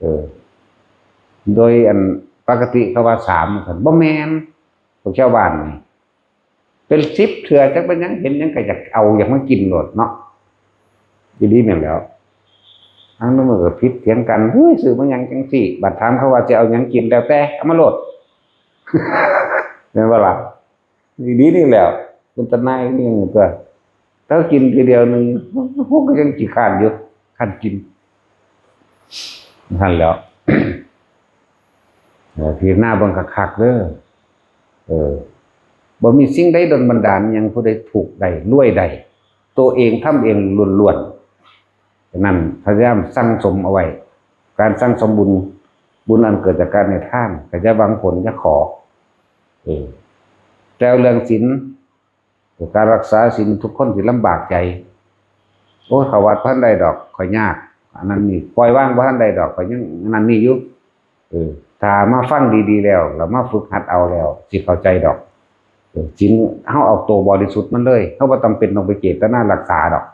เออ โดยอันปกติเขาว่าสาม ซั่น บ่แม่น พวกชาวบ้านนี่ เป็นสิบเทื่อ จักเป็นหยัง เห็นหยังก็อยากเอา อยากมากินโลดเนาะ อีหลีแม่นแหล้ว อันนั้นมันก็ผิดเถียงกัน เฮ้ย ซื้อมาหยังจังซี่ บัดถามเขาว่าสิเอาหยังกิน แล้วแต่ เอามาโลด แม่นบ่ล่ะ อีหลีนี่แหล้ว เป็นตาหน่ายนี่ตัว ถ้ากินทีเดียวหนึ่ง พวกก็ยังขี้คร้านอยู่ คันกิน นั่นแหล้ว เออ พิจารณาเบิ่งคักๆ เด้อ เออ บ่มีสิ่งใดดลบันดาลหยังผู้ใดถูกได้ รวยได้ ตัวเองทำเองล้วนๆ ฉะนั้นพยายามสั่งสมเอาไว้ การสั่งสมบุญ บุญอันเกิดจากการให้ทาน ก็อย่าหวังผล อย่าขอ เออ แต่เรื่องศีล การรักษาศีล ทุกคนสิลำบากใจ โอ้ย เข้าวัดบ่ทันได้ดอก ข้อยยาก อันนั้นนี่ ปล่อยวางบ่ทันได้ดอก ข้อยยังอันนั้นนี่อยู่ เออ ถ้ามาฟังดีๆ แล้ว แล้วมาฝึกหัดเอาแล้ว สิเข้าใจดอก เออ ศีล เฮาเอาตัวบริสุทธิ์มันเลย เฮาบ่จำเป็นต้องไปเจตนารักษาดอก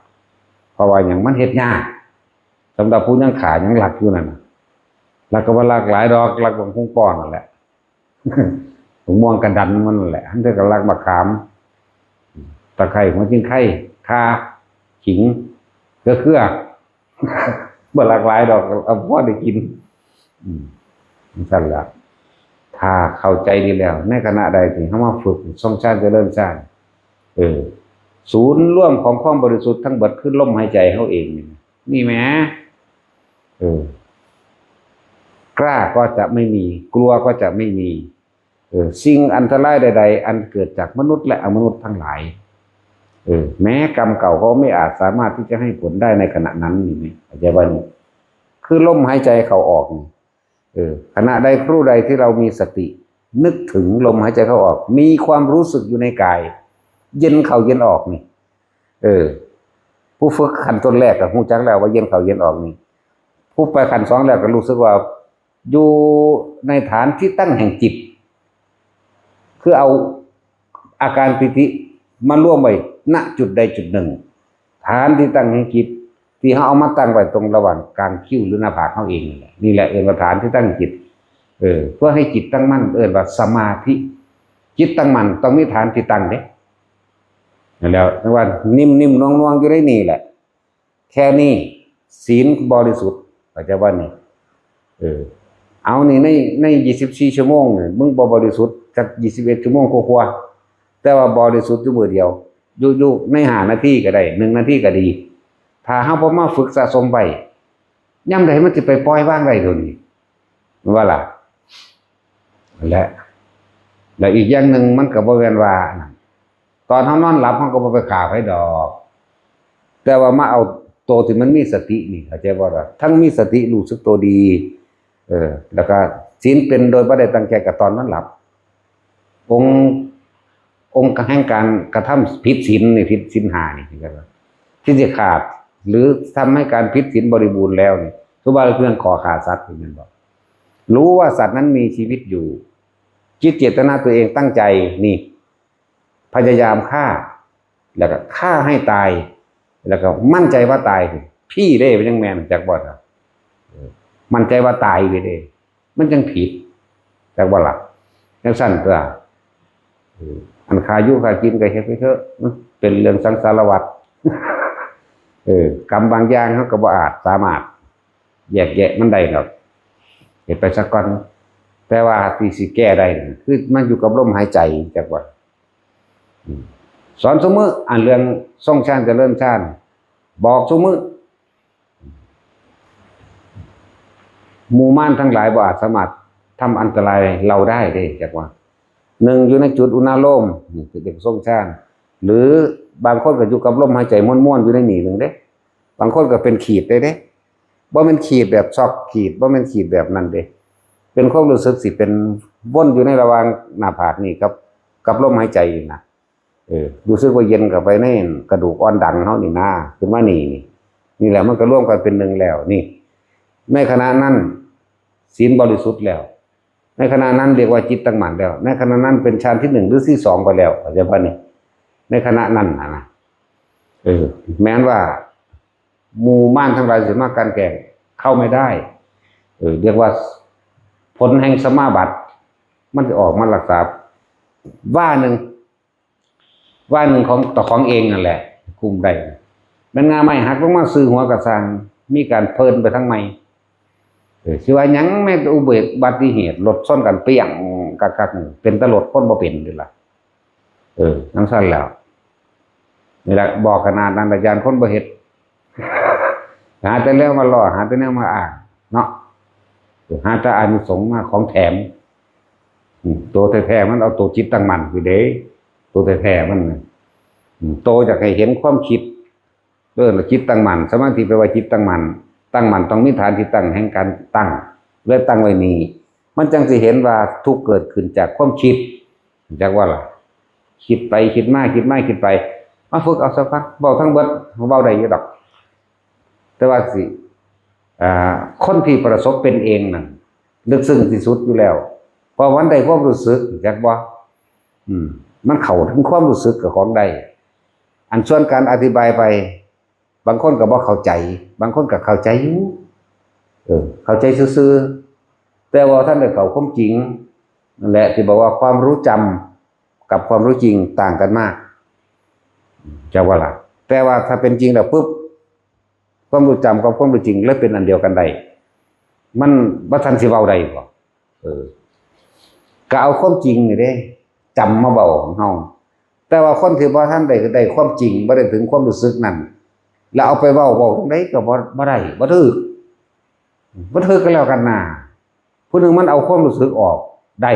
เพราะว่าหยัง มันเฮ็ดยาก สำหรับผู้ยังฆ่ายังลักอยู่นั่นน่ะ ลักก็บ่ลักหลายดอก ลักบักฮุ่งป้อนั่นแหละ บักม่วงกระดันมันนั่นแหละ หั้นเทื่อก็ลักบักขาม ตะไคร้ หัวจิงไค ข่า ขิง เกลือ เกลือ บ่ลักหลายดอก เอาพอได้กิน อืมจั่งซั่นละ ถ้าเข้าใจดีแล้ว ในขณะใดที่เฮามาฝึกทรงฌานเจริญฌาน เออ ศูนย์รวมของความบริสุทธิ์ทั้งหมดคือลมหายใจเฮาเองนี่นะ นี่แหม เออ กล้าก็จะไม่มี กลัวก็จะไม่มี เออ สิ่งอันตรายใดๆ อันเกิดจากมนุษย์และอมนุษย์ทั้งหลาย เออ แม้กรรมเก่าก็ไม่อาจสามารถที่จะให้ผลได้ในขณะนั้น นี่ไหม เข้าใจว่านี่ คือลมหายใจเข้าออกนี่ เออ ขณะใดครู่ใดที่เรามีสติ นึกถึงลมหายใจเข้าออก มีความรู้สึกอยู่ในกาย เย็นเข้าเย็นออกนี่ เออ ผู้ฝึกขั้นต้นแรกก็รู้จักแล้วว่าเย็นเข้าเย็นออกนี่ ผู้ไปขั้นสองแล้วก็รู้สึกว่า อยู่ในฐานที่ตั้งแห่งจิต คือเอาอาการปีติมารวมไว้ ณ จุดใดจุดหนึ่ง ฐานที่ตั้งแห่งจิต ที่เฮาเอามาตั้งไว้ตรงระหว่างกลางคิ้วหรือหน้าผากเฮาเองนี่แหละ นี่แหละเอิ้นว่าฐานที่ตั้งจิต เออ เพื่อให้จิตตั้งมั่น เอิ้นว่าสมาธิ จิตตั้งมั่นต้องมีฐานที่ตั้งเด้ นั่นแหละ เรียกว่านิ่มๆ นวลๆ อยู่ในนี่แหละ แค่นี้ศีลบริสุทธิ์ เข้าใจว่านี่ เออ เอานี่ใน ใน ยี่สิบสี่ ชั่วโมงนี่ มึงบ่บริสุทธิ์จัก ยี่สิบเอ็ด ชั่วโมงกว่าๆ แต่ว่าบริสุทธิ์อยู่มื้อเดียว อยู่ อยู่ในห้านาทีก็ได้ หนึ่งนาทีก็ดี ถ้าเฮาบ่มาฝึกสะสมไว้ ยามใดมันสิไปปล่อยวางได้เดี๋ยวนี้ ว่าล่ะ และ และอีกอย่างหนึ่งมันก็บ่แม่นว่า ตอนเฮานอนหลับเฮาก็บ่ไปฆ่าไผดอก แต่ว่ามาเอาโตที่มันมีสตินี่ เข้าใจบ่ล่ะ ทั้งมีสติรู้สึกโตดี เออ แล้วก็ศีลเป็นโดยบ่ได้ตั้งใจก็ตอนนอนหลับ องค์ องค์แห่งการกระทำผิดศีลนี่ ผิดศีลห้านี่ ที่สิขาด หรือทำให้การผิดศีลบริบูรณ์แล้วนี่ คือว่าเรื่องข้อฆ่าสัตว์นี่แม่นบ่ รู้ว่าสัตว์นั้นมีชีวิตอยู่ คิดเจตนาตัวเองตั้งใจนี่ พยายามฆ่า แล้วก็ฆ่าให้ตาย แล้วก็มั่นใจว่าตาย พี่เด้ มันยังแม่นจักบ่ล่ะ เออ มั่นใจว่าตายไปเด้ มันจั่งผิด จักบ่ล่ะ จั่งซั่นตัว เออ อันฆ่าอยู่ฆ่ากินก็เฮ็ดไปเถอะ มันเป็นเรื่องสังสารวัฏ เออ กรรมบางอย่างเฮาก็บ่อาจสามารถแยกแยะมันได้ดอก เฮ็ดไปซะก่อน แต่ว่าที่สิแก้ได้นี่ คือมันอยู่กับลมหายใจ จักว่า อืม สอนซุมื้อ อันเรื่องทรงฌานเจริญฌาน บอกซุมื้อ หมู่มารทั้งหลายบ่อาจสามารถทำอันตรายเราได้เด้ จักว่า หนึ่ง อยู่ในจุดอุณาโลม นี่คือเด็กทรงฌาน หรือบางคนก็อยู่กับลมหายใจม่วนๆ อยู่ในนี่หนึ่งเด้ บางคนก็เป็นขีดได้เด้ บ่แม่นขีดแบบซอกขีด บ่แม่นขีดแบบนั้นเด้ เป็นความรู้สึกสิเป็นวนอยู่ในระหว่างหน้าผากนี่กับ กับลมหายใจนี่นะ เออ รู้สึกว่าเย็นเข้าไปในกระดูกอ่อนดังเฮานี่นะ ขึ้นมานี่ นี่ นี่แหละมันก็รวมกันเป็นหนึ่งแล้ว นี่ ในขณะนั้น ศีลบริสุทธิ์แล้ว ในขณะนั้นเรียกว่าจิตตั้งมั่นแล้ว ในขณะนั้นเป็นฌานที่หนึ่งหรือที่สองไปแล้ว เข้าใจบ่นี่ ในขณะนั้นน่ะนะ เออ แม้นว่าหมู่มารทั้งหลายสิมากันแกล้ง เข้าไม่ได้ เออ เรียกว่าผลแห่งสมาบัติ มันจะออกมารักษา ว่าหนึ่ง ว่าหนึ่งของเจ้าของเองนั่นแหละ คุมได้ แม่นง่าไม้หักลงมาซื่อหัวกะซ่าง มีการเพลินไปทางใหม่ เออ สิว่าหยัง แม้แต่อุบัติเหตุ รถชนกันเปี้ยง กักๆ เป็นตาลดคนบ่เป็นนี่ล่ะ เออ จั่งซั่นแล้ว นี่แหละ บอกขนาดนั้นละ ย้านคนบ่เฮ็ด หาแต่แนวมาล้อ หาแต่แนวมาอ้าง เนาะ เออ หาแต่อานิสงส์มาของแถม อืม ตัวแท้ๆ มันเอาตัวจิตตั้งมั่นอยู่เด้ ตัวแท้ๆ มันน่ะ อืม โตอยากให้เห็นความคิด เออ จิตตั้งมั่น สมาธิแปลว่าจิตตั้งมั่น ตั้งมั่นต้องมีฐานที่ตั้งแห่งการตั้ง และตั้งไว้นี่ มันจั่งสิเห็นว่าทุกข์เกิดขึ้นจากความคิด จักว่าล่ะ คิดไปคิดมา คิดมาคิดไป มาฝึกเอาสักพัก เว้าทั้งเบิด เว้าได้อยู่ดอก แต่ว่าสิ อ่า คนที่ประสบเป็นเองนั่น ลึกซึ้งที่สุดอยู่แล้ว เพราะมันได้ความรู้สึก จักบ่ อืม มันเข้าถึงความรู้สึกกับของได้ อันส่วนการอธิบายไป บางคนก็บ่เข้าใจ บางคนก็เข้าใจอยู่ เออ เข้าใจซื่อๆ แต่ว่าท่านได้เข้าความจริง นั่นแหละที่บอกว่าความรู้จำกับความรู้จริงต่างกันมาก จักว่าล่ะ แต่ว่าถ้าเป็นจริงแล้วปุ๊บ ความรู้จำกับความรู้จริงเลยเป็นอันเดียวกันได้ มันบ่ทันสิเว้าได้บ่ เออ ก็เอาความจริงนี่เด้ จำมาเว้าของเฮา แต่ว่าคนที่บ่ทันได้ได้ความจริง บ่ได้ถึงความรู้สึกนั่น แล้วเอาไปเว้า เว้าจั่งใดก็บ่ บ่ได้ บ่ถืก บ่ถืกก็แล้วกันนะ ผู้หนึ่งมันเอาความรู้สึกออกได้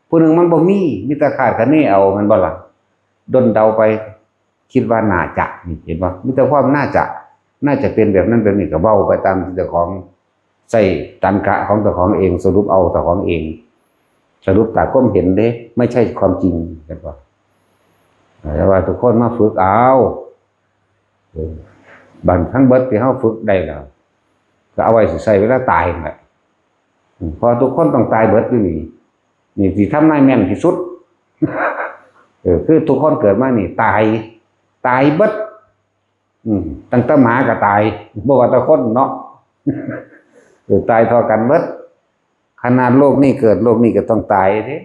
ผู้หนึ่งมันบ่มี มีแต่คาดคะเนเอา แม่นบ่ล่ะ ด้นเดาไป คิดว่าน่าจะ นี่เห็นบ่ มีแต่ความน่าจะ น่าจะเป็นแบบนั้นแบบนี้ ก็เว้าไปตามที่เจ้าของใช้ตรรกะของเจ้าของเอง สรุปเอาเจ้าของเอง สรุปตามความเห็นเด้ ไม่ใช่ความจริง เห็นบ่ แต่ว่าทุกคนมาฝึกเอา เออ บัดทั้งเบิดที่เฮาฝึกได้แล้ว ก็เอาไว้สิใช้เวลาตายนั่นแหละ อืม เพราะทุกคนต้องตายเบิดอยู่นี่ นี่สิทำนายแม่นที่สุด เออ คือทุกคนเกิดมานี่ตาย ตายเบิด อืม ตั้งแต่หมาก็ตาย บ่ว่าแต่คนเนาะ เออ ตายเท่ากันเบิด ขนาดโลกนี้เกิด โลกนี้ก็ต้องตายเด้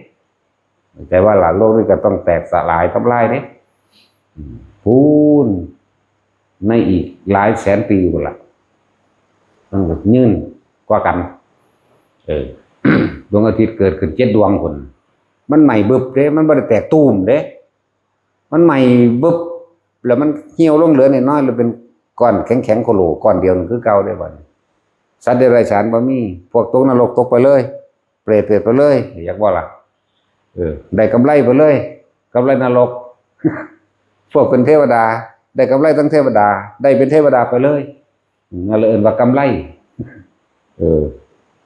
แต่ว่าล่ะ โลกนี้ก็ต้องแตกสลายทำลายเด้ อืม พู้น ในอีกหลายแสนปีพุ้นล่ะ มันก็ยืนกว่ากัน เออ ดวงอาทิตย์เกิดขึ้นเจ็ดดวงพุ้น มันไหม้บึบเด้ มันบ่ได้แตกตูมเด้ มันไหม้บึบ แล้วมันเหี่ยวลงเหลือน้อยๆ แล้วเป็นก้อนแข็งๆ โคโล ก้อนเดียวนั่นคือเก่าเด้บัดนี้ สัตว์เดรัจฉานบ่มี พวกตกนรกตกไปเลย เปรต เปรตไปเลย อยากบ่ล่ะ เออ ได้กำไรไปเลย กำไรนรก พวกเป็นเทวดา ได้กำไรทั้งเทวดา ได้เป็นเทวดาไปเลย นั่นเลยเอิ้นว่ากำไร เออ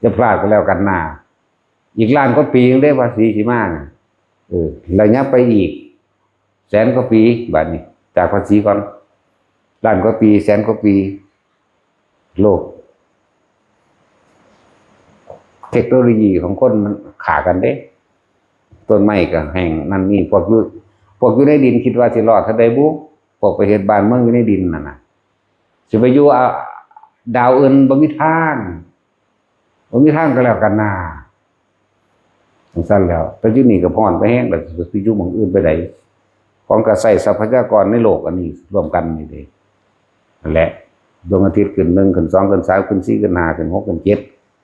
จะพลาดก็แล้วกันนา อีกล้านกว่าปียังได้ภาษีสิมาน่ะ เออ ระยะไปอีก แสนกว่าปี บัดนี้ จากภาษีก่อน ล้านกว่าปี แสนกว่าปี โลก เทคโนโลยีของคนมันขากันเด้ ต้นไม้ก็แห้งนั่นนี่ พวกอยู่ พวกอยู่ในดินคิดว่าสิรอดเท่าใดบุ พวกไปเฮ็ดบ้านเมืองอยู่ในดินนั่นน่ะ สิไปอยู่ อ่า ดาวอื่นบ่มีทาง บ่มีทางก็แล้วกันนา จั่งซั้นแล้ว แต่อยู่นี่ก็ฮ้อนไปแฮง แล้วสิไปอยู่หม่องอื่นไปใด ของก็ใช้ทรัพยากรในโลกอันนี้ร่วมกันนี่เด้ นั่นแหละ ดวงอาทิตย์ขึ้นหนึ่ง ขึ้นสอง ขึ้นสาม ขึ้นสี่ ขึ้นห้า ขึ้นหก ขึ้นเจ็ด